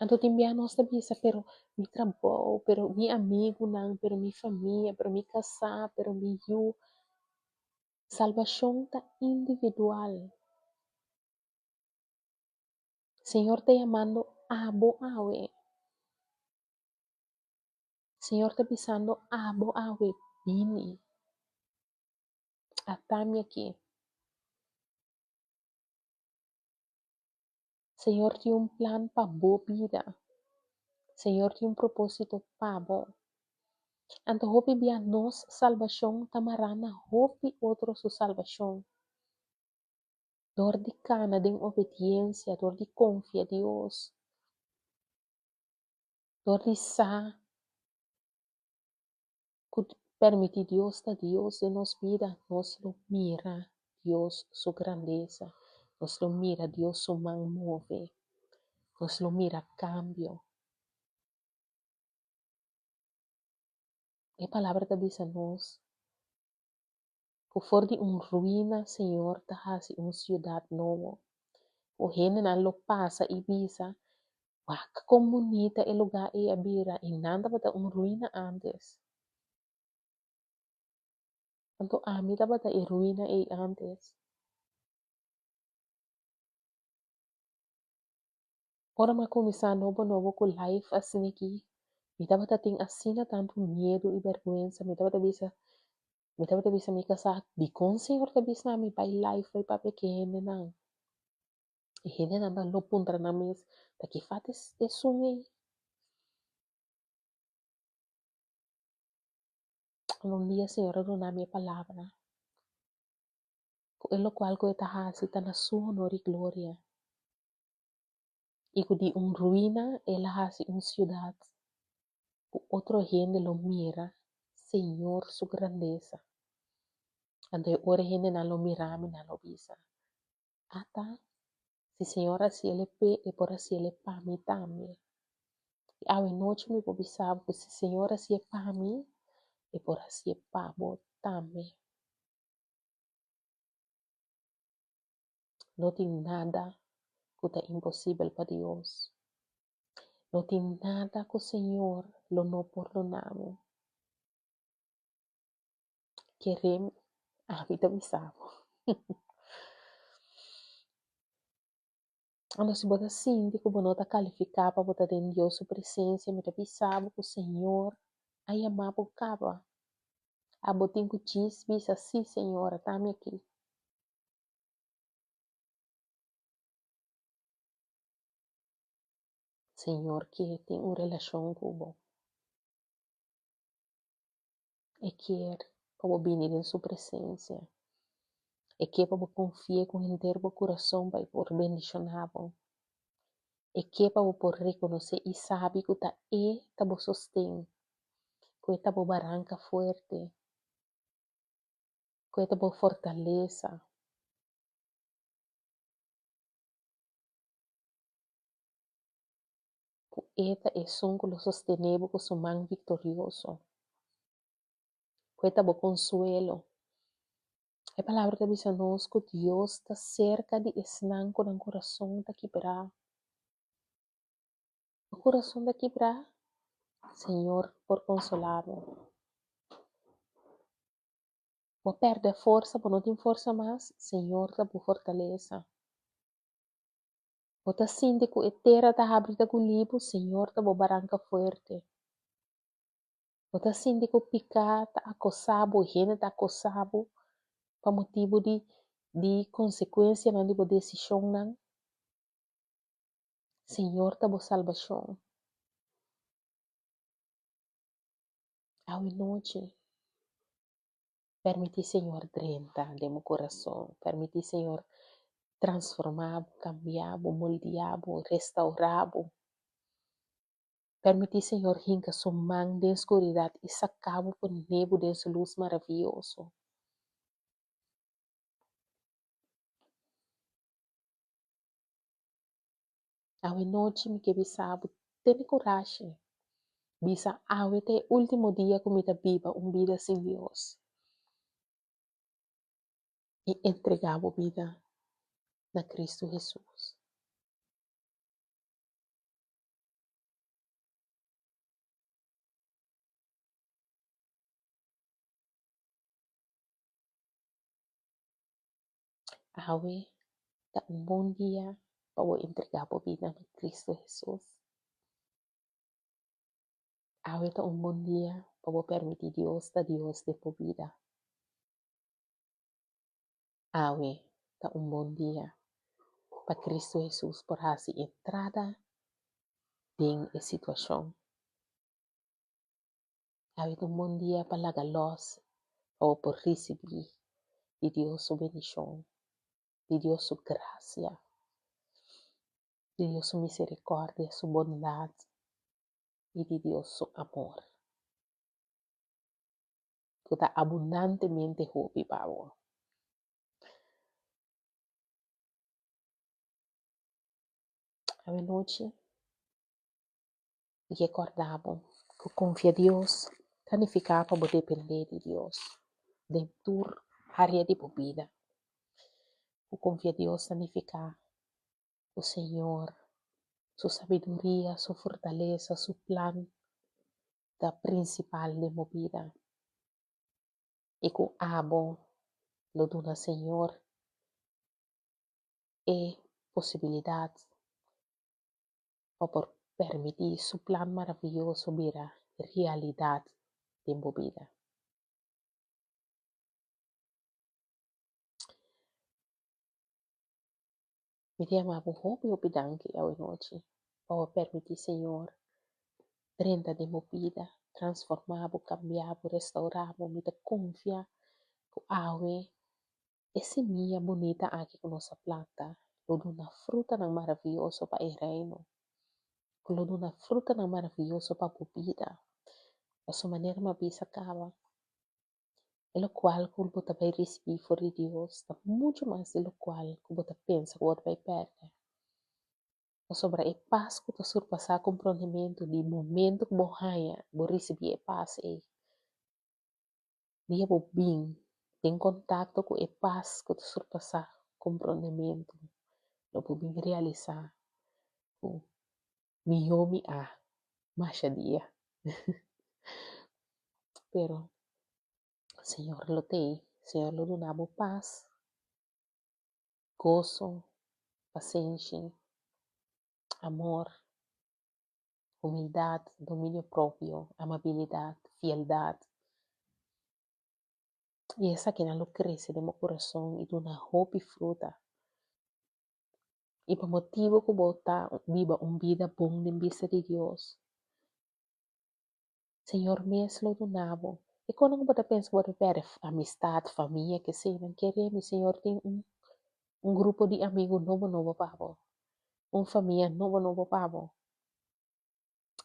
Anto tin bia nos ta bisa, pero mi trabou, pero mi amigunan, pero mi famia, pero mi kasá, pero mi yu. Salbashon ta individual. Señor ta yamando abo awe. Señor ta bisando abo awe, bini. Ata mi aki. Señor tin un plan pa bo bida. Señor tin un propósito pa bo. Anto hopi bia nos salbashon ta mará na hopi otro su salbashon. Dor di kana den obediensia, dor di konfia Dios, dor di sa ku permití Dios ta Dios den nos bida, nos lo mira Dios su grandesa, nos lo mira Dios su man move, nos lo mira kambio. E palabra ta bisa nos ku for di un ruina Señor ta hasi un siudat nobo, ku hendenan lo pasa i bisa, Wak kon bunita e lugá ei a bira i nan tabata un ruina ántes. Anto ami tabata e ruina ei ántes. Ora mi a kuminsá nobo nobo ku life asina aki, mi tabata tin asina tantu miedu i bèrgwensa. Mi tabata bisa, mi tabata bisa mi kasá, Dikon Señor ta bisa mi bai life bai papia ku e hendenan? E hendenan ta lo puntra nan mes, Ta ki fat esun ei? Un dia Señor a duna mi e palabra ku e lokual ku e ta hasi ta na su honor i gloria. I ku di un ruina el a hasi un siudat ku otro hende lo mira Señor su grandesa. Anto e ora e hendenan lo mira mi, nan lo bisa, Ata, si Señor hasi el e p'e, e por hasi el e pa mi tambe. I awe nochi mi por bisa bo ku si Señor hasi e pa mi, e por hasi e pa bo tambe. No tin nada ku ta imposibel pa Dios. No tin nada ku Señor lo no pordoná bo. Kere mi, ami ta bisa bo. Anto si bo ta sinti ku bo no ta kalifiká pa bo ta den Dios su presensia, mi ta bisa bo ku Señor a yama bo kaba. Abo tin ku djis bisa, Sí, Señor, ata mi aki. Señor ke tin un relashon ku bo. E kier pa bo bini den su presensia. E ke pa bo konfia ku henter bo kurason pa e por bendishoná bo. E ke pa bo por rekonosé i sabi ku ta E ta bo sosten, ku E ta bo baranka fuerte, ku E ta bo fortalesa. Ku E ta esun ku lo sostené bo ku su man viktorioso, ku E ta bo konsuelo. E Palabra ta bisa nos ku Dios ta serka di esnan ku nan kurason ta kibrá. Bo kurason ta kibrá? Señor por konsolá bo. Bo a pèrdè forsa, bo no tin forsa mas? Señor ta bo fortalesa. Bo ta sinti ku e tera ta habri ta gulí bo, Señor ta bo baranka fuerte. Bo ta sinti ku piká ta akosá bo, hende ta akosá bo pa motibu di di konsekuensianan di bo desishonnan, Señor ta bo salbashon. Awe nochi, permití Señor drenta den bo kurason, permití Señor transformá bo, kambia bo, moldia bo, restaurá bo. Permití Señor hinka Su man den skuridat i saka bo pone bo den Su lus maravioso. Awe nochi mi ke bisa bo, tene kurashi. Bisa, Awe ta e último dia ku mi ta biba un bida sin Dios. I entregá bo bida na Kristu Hesus. Awe ta un bon dia pa bo entregá bo bida na Kristu Hesus. Awe ta un bon dia pa bo permití Dios ta Dios den bo bida. Awe ta un bon dia pa Kristu Hesus por hasi entrada den e situashon. Awe ta un bon dia pa laga lòs pa bo por risibí di Dios su bendishon, di Dios su grasia, di Dios su miserikòrdia, su bondat i di Dios su amor ku ta abundantemente hopi pa bo. Awenochi mi ke kòrda bo ku konfia Dios ta nifiká pa bo dependé di Dios den tur área di bo bida. Ku konfia Dios ta nifiká ku Señor su sabiduria, su fortalesa, su plan ta prinsipal den bo bida i ku abo lo duna Señor e posibilidat pa por permití su plan maravioso bira realidat den bo bida. Mi ta yama bo hopi hopi danki awe nochi pa bo permití Señor drenta den bo bida, transformá bo, kambia bo, restaurá bo. Mi ta konfia ku awe E simia bunita aki ku nos a planta lo duna frutanan maravioso pa e Reino, ku lo duna frutanan maravioso pa bo bida. Pasobra manera mi a bisa kaba, e lokual ku bo ta bai risibí for di Dios ta muchu mas di lokual ku bo ta pensa ku bo ta bai pèrdè. Pasobra e pas ku ta surpasá komprondementu di momentu ku bo haña bo risibí e pas ei, Dia bo bin den kontakto ku e pas ku ta surpasá komprondementu, lo bo bin realisá ku mihó mi a masha dia. Pero Señor lo t'ei, Señor lo duna bo pas, goso, pasenshi. Amor, humildat, dominio propio, amabilidat, fieldat. I esakinan lo krese den bo kurason i duna hopi fruta. I pa motibu ku bo ta biba un bida bon den bista di Dios, Señor mes lo duna bo. E kono ku bo ta pensa ku bo ta pèrdè amistat, famia, keseinan, kere mi Señor tin un un grupo di amigu nobo nobo pa bo, un famia nobo nobo pa bo.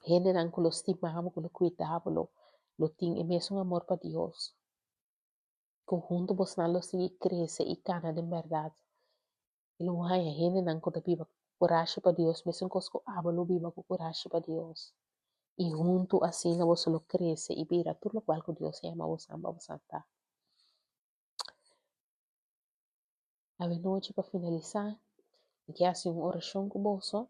Hendenan ku lo stima bo, ku lo kuida bo, lo lo tin e mesun amor pa Dios. Ku huntu bosnan lo sigui krese i kana den bèrdat. I lo bo haña hendenan ku ta biba ku kurashi pa Dios mesun kos ku abo lo biba ku kurashi pa Dios. I huntu asina boso lo krese i bira tur lokual ku Dios a yama bosan pa bosan ta. Awenochi pa finalisá, mi ke hasi un orashon ku boso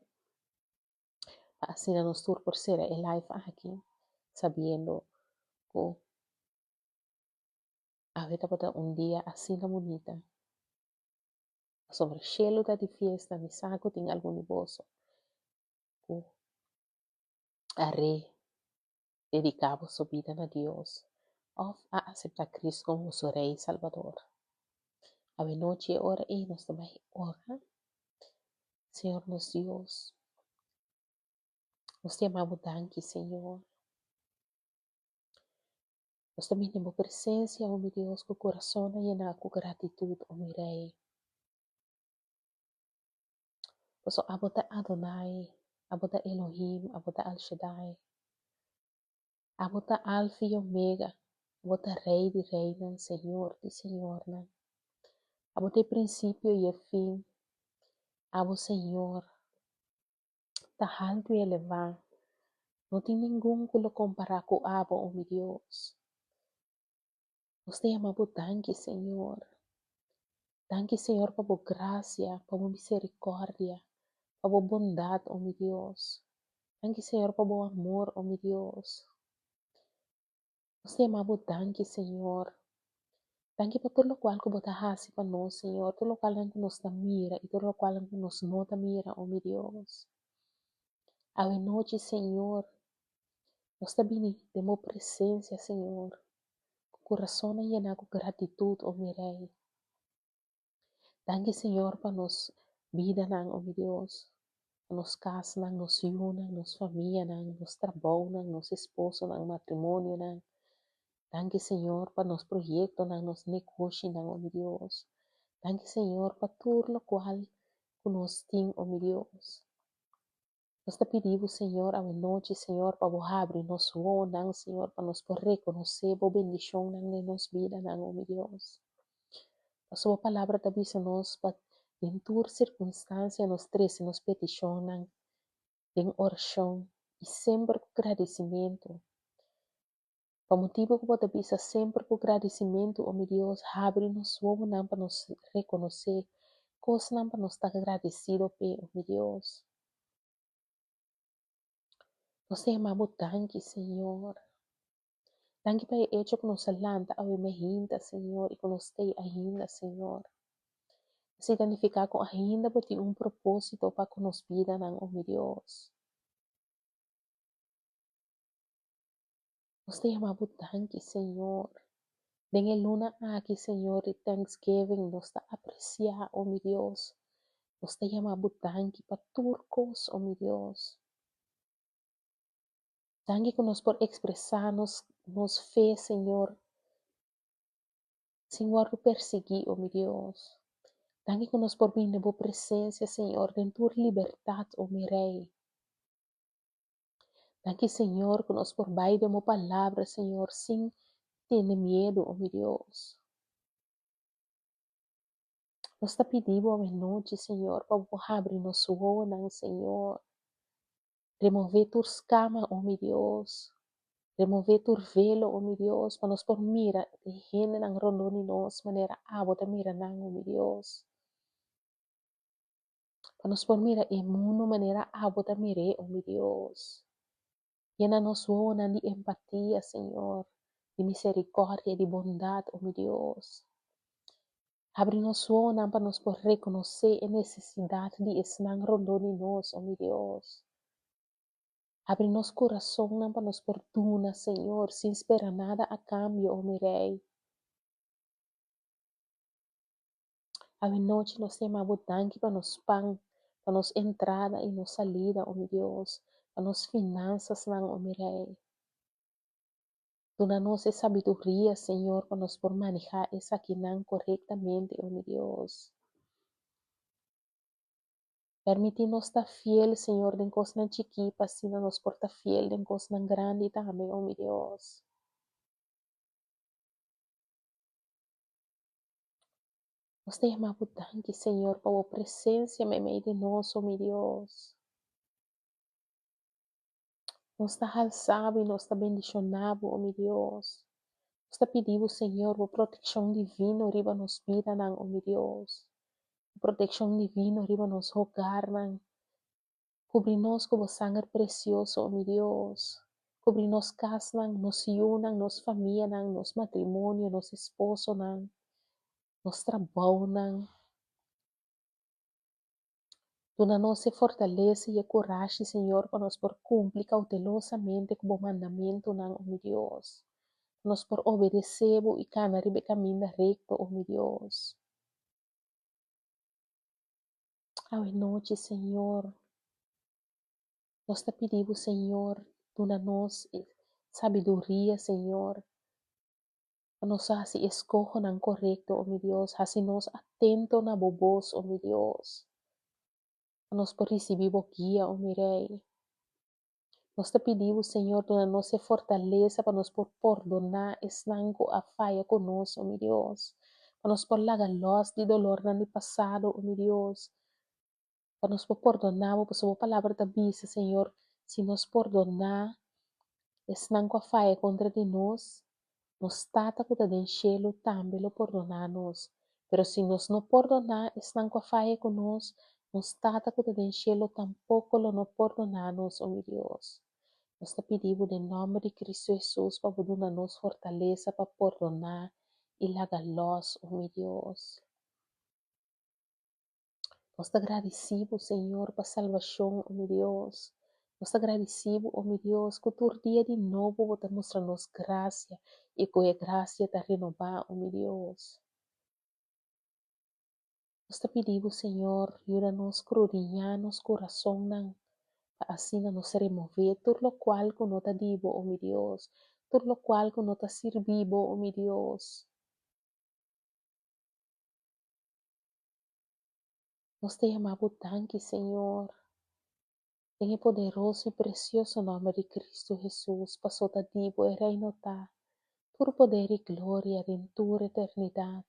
pa asina nos tur por sera e live aki sabiendo ku awe tabata un dia asina bunita. Pasobra shelu ta di fiesta, mi sa ku tin algun di boso ku a re dediká boso bida na Dios òf a aseptá Kristu komo boso Rei i Salbador. Awenochi e ora ei nos ta bai ora, Señor nos Dios, nos ta yama bo danki, Señor. Nos ta bini den bo presensia, o mi Dios, ku kurasonnan yená ku gratitut, o mi Rei. Pasobra abo ta Adonai, abo ta Elohim, abo ta El Shaddai. Abo ta Alfa i Omega, abo ta Rei di reinan, Señor di señornan. Abo ta e prinsipio i e fin. Abo, Señor, ta haltu i elevá. No tin ningun ku lo kompará ku abo, o mi Dios. Nos ta yama bo danki, Señor. Danki, Señor, pa bo grasia, pa bo miserikòrdia, pa bo bondat, o mi Dios. Danki, Señor, pa bo amor, o mi Dios. Nos ta yama bo danki, Señor. Danki pa tur lokual ku bo ta hasi pa nos, Señor, tur lokualnan ku nos ta mira i tur lokualnan ku nos no ta mira, o mi Dios. Awe nochi, Señor, nos ta bini den bo presensia, Señor, ku kurasonnan yená ku gratitut, o mi Rei. Danki, Señor, pa nos bidanan, o mi Dios, pa nos kasnan, nos yunan, nos famianan, nos trabounan, nos esposonan, matrimonionan. Danki, Señor, pa nos proyektonan, nos negoshinan, o mi Dios. Danki, Señor, pa tur lokual ku nos tin, o mi Dios. Nos ta pidi bo, Señor, awenochi, Señor, pa bo habri nos wowonan, Señor, pa nos por rekonosé bo bendishonnan den nos bidanan, o mi Dios. Pasobra bo palabra ta bisa nos pa den tur sirkunstansia nos trese nos petishonnan den orashon i semper ku gradisimentu. Pa motibu ku bo ta bisa semper ku gradisimentu, o mi Dios, habri nos wowonan pa nos rekonosé kosnan pa nos ta gradisido p'e, o mi Dios. Nos ta yama bo danki, Señor. Danki pa e echo ku nos a lanta awe mehinta, Señor, i ku nos t'ei ainda, Señor. Esei ta nifiká ku ainda bo tin un propósito pa ku nos bidanan, o mi Dios. Nos ta yama bo danki, Señor. Den e luna aki, Señor, di Thanksgiving, nos ta apresiá, o mi Dios. Nos ta yama bo danki pa tur kos, o mi Dios. Danki ku nos por ekspresá nos nos fe, Señor, sin wòrdu persiguí, o mi Dios. Danki ku nos por bini den bo presensia, Señor, den tur libertat, o mi Rei. Danki Señor ku nos por bai den bo palabra Señor sin tene miedu o mi Dios. Nos ta pidi bo awenochi Señor pa bo habri nos wowonan Señor. Remove tur skama o mi Dios. Remove tur velo o mi Dios pa nos por mira e hendenan rondó di nos manera abo ta mira nan o mi Dios. Pa nos por mira e mundu manera abo ta mir'é, o mi Dios. Yena nos wowonan di empatia, Señor, di miserikòrdia, di bondat, o mi Dios. Habri nos wowonan pa nos por rekonosé e nesesidat di esnan rondó di nos, o mi Dios. Habri nos kurasonnan pa nos por duna, Señor, sin spera nada a kambio, o mi Rei. Awe nochi nos ta yama Bo danki pa nos pan, pa nos entrada i nos salida, o mi Dios, pa nos finansasnan, o mi Rei. Duna nos e sabiduria, Señor, pa nos por manehá esakinan korektamente, o mi Dios. Permití nos ta fiel, Señor, den kosnan chikí, pa asina nos por ta fiel den kosnan grandi tambe, o mi Dios. Nos ta yama Bo danki, Señor, pa Bo presensia meimei di nos, o mi Dios. Nos ta halsa bo i nos ta bendishoná bo, o mi Dios. Nos ta pidi bo, Señor, bo protekshon divino riba nos bidanan, o mi Dios. Bo protekshon divino riba nos hogarnan. Kubri nos ku bo sanger presioso, o mi Dios. Kubri nos kasnan, nos yunan, nos famianan, nos matrimonio, nos esposonan, nos trabounan. Duna nos e fortalesa i e kurashi, Señor, pa nos por kumpli koutelosamente ku bo mandamentunan, o mi Dios. Pa nos por obedesé bo i kana riba e kaminda rekto, o mi Dios. Awe nochi, Señor, nos ta pidi bo, Señor, duna nos e sabiduria, Señor, Pa nos hasi eskohonan korekto, o mi Dios, hasi nos atento na bo bos, o mi Dios, pa nos por risibí bo guia, o mi Rei. Nos ta pidi bo, Señor, duna nos e fortalesa pa nos por pordoná esnan ku a faya ku nos, o mi Dios, pa nos por laga lòs di dolornan di pasado, o mi Dios, pa nos por pordoná bo, pasobra bo palabra ta bisa, Señor, si nos pordoná esnan ku a faya kontra di nos, nos Tata ku ta den shelu tambe lo pordoná nos. Pero si nos no pordoná esnan ku a faya ku nos, nos Tata ku ta den shelu tampoko lo no pordoná nos, o mi Dios. Nos ta pidi bo den nòmber di Kristu Hesus pa bo duna nos fortalesa pa pordoná i laga lòs, o mi Dios. Nos ta gradisí bo, Señor, pa salbashon, o mi Dios. Nos ta gradisí bo, o mi Dios, ku tur dia di nobo bo ta mustra nos grasia i ku e grasia ta renobá, o mi Dios. Nos ta pidi bo, Señor, yuda nos skrudiñá nos kurasonnan, pa asina nos remové tur lokual ku no ta di bo, o mi Dios, tur lokual ku no ta sirbí bo, o mi Dios. Nos ta yama bo danki, Señor, den e poderoso i presioso nòmber di Kristu Hesus, paso ta di bo e Reino ta, tur poder i gloria den tur eternidat.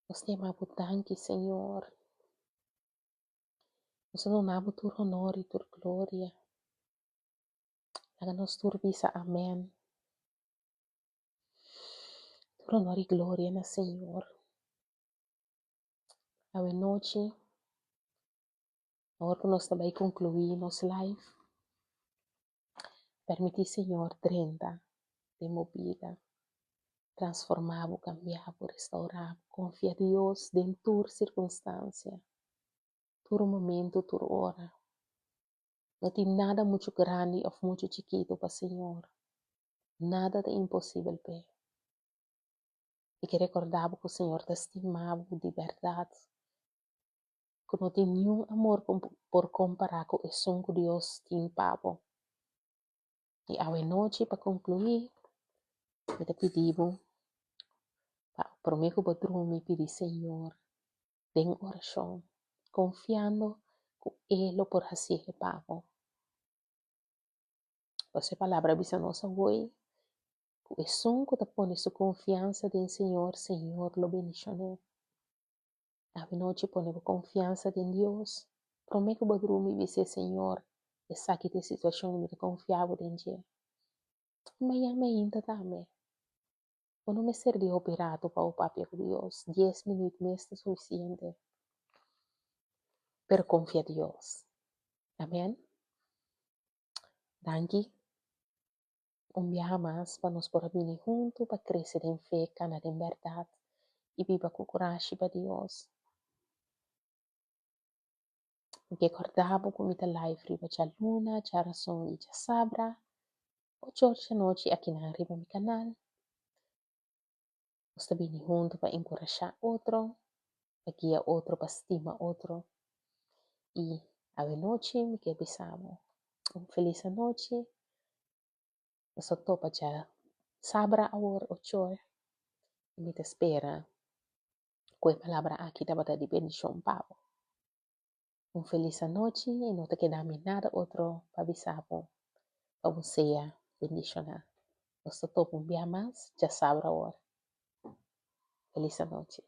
Nos ta yama bo danki, Señor. Nos ta duna bo tur honor i tur gloria. Laga nos tur bisa amèn. Tur honor i gloria na Señor. Awe nochi, awor ku nos ta bai konkluí nos live, permití Señor drenta den bo bida, transformá bo, kambiá bo, restourá bo. Konfia Dios den tur sirkunstansia, tur momentu, tur ora. No tin nada muchu grandi òf muchu chikitu pa Señor. Nada ta imposibel p'e. Mi ke rekordá bo ku Señor ta stima bo di bèrdat, ku no tin niun amor ku por kompará ku esun ku Dios tin pa bo. I awe nochi pa konkluí, mi ta pidi bo pa promé ku bo drumi pidi Señor den orashon, konfiando ku E lo por hasié pa bo. Pasobra e palabra a bisa nos awor ku esun ku ta pone su konfiansa den Señor, Señor lo bendishon'é. Awe nochi pone bo konfiansa den Dios. Promé ku bo drumi bis'é, Señor, esaki ta e situashon i mi ta konfia bo den dje. I mañan mainta tambe. Bo no mester di hopi ratu pa bo papia ku Dios, dies minüt mes ta sufisiente. Pero konfia Dios. Amen. Danki. Un biaha mas pa nos por a bini huntu pa krese den fe, kana den bèrdat i biba ku kurashi pa Dios. Mi ke kòrda bo ku mi ta live riba djaluna, djarason i djasabra, ocho or djanochi akinan riba mi kanal. Nos ta bini huntu pa enkurashá otro, pa guia otro, pa stima otro. I awenochi mi ke bisa bo un felis anochi. Nos ta topa djasabra awor ocho or i mi ta spera ku e palabra aki tabata di bendishon pa bo. Un felis anochi i no ta keda mi nada otro pa bisa bo pa bo sea bendishoná. Nos ta topa un bia mas djasabra awor. Felis anochi.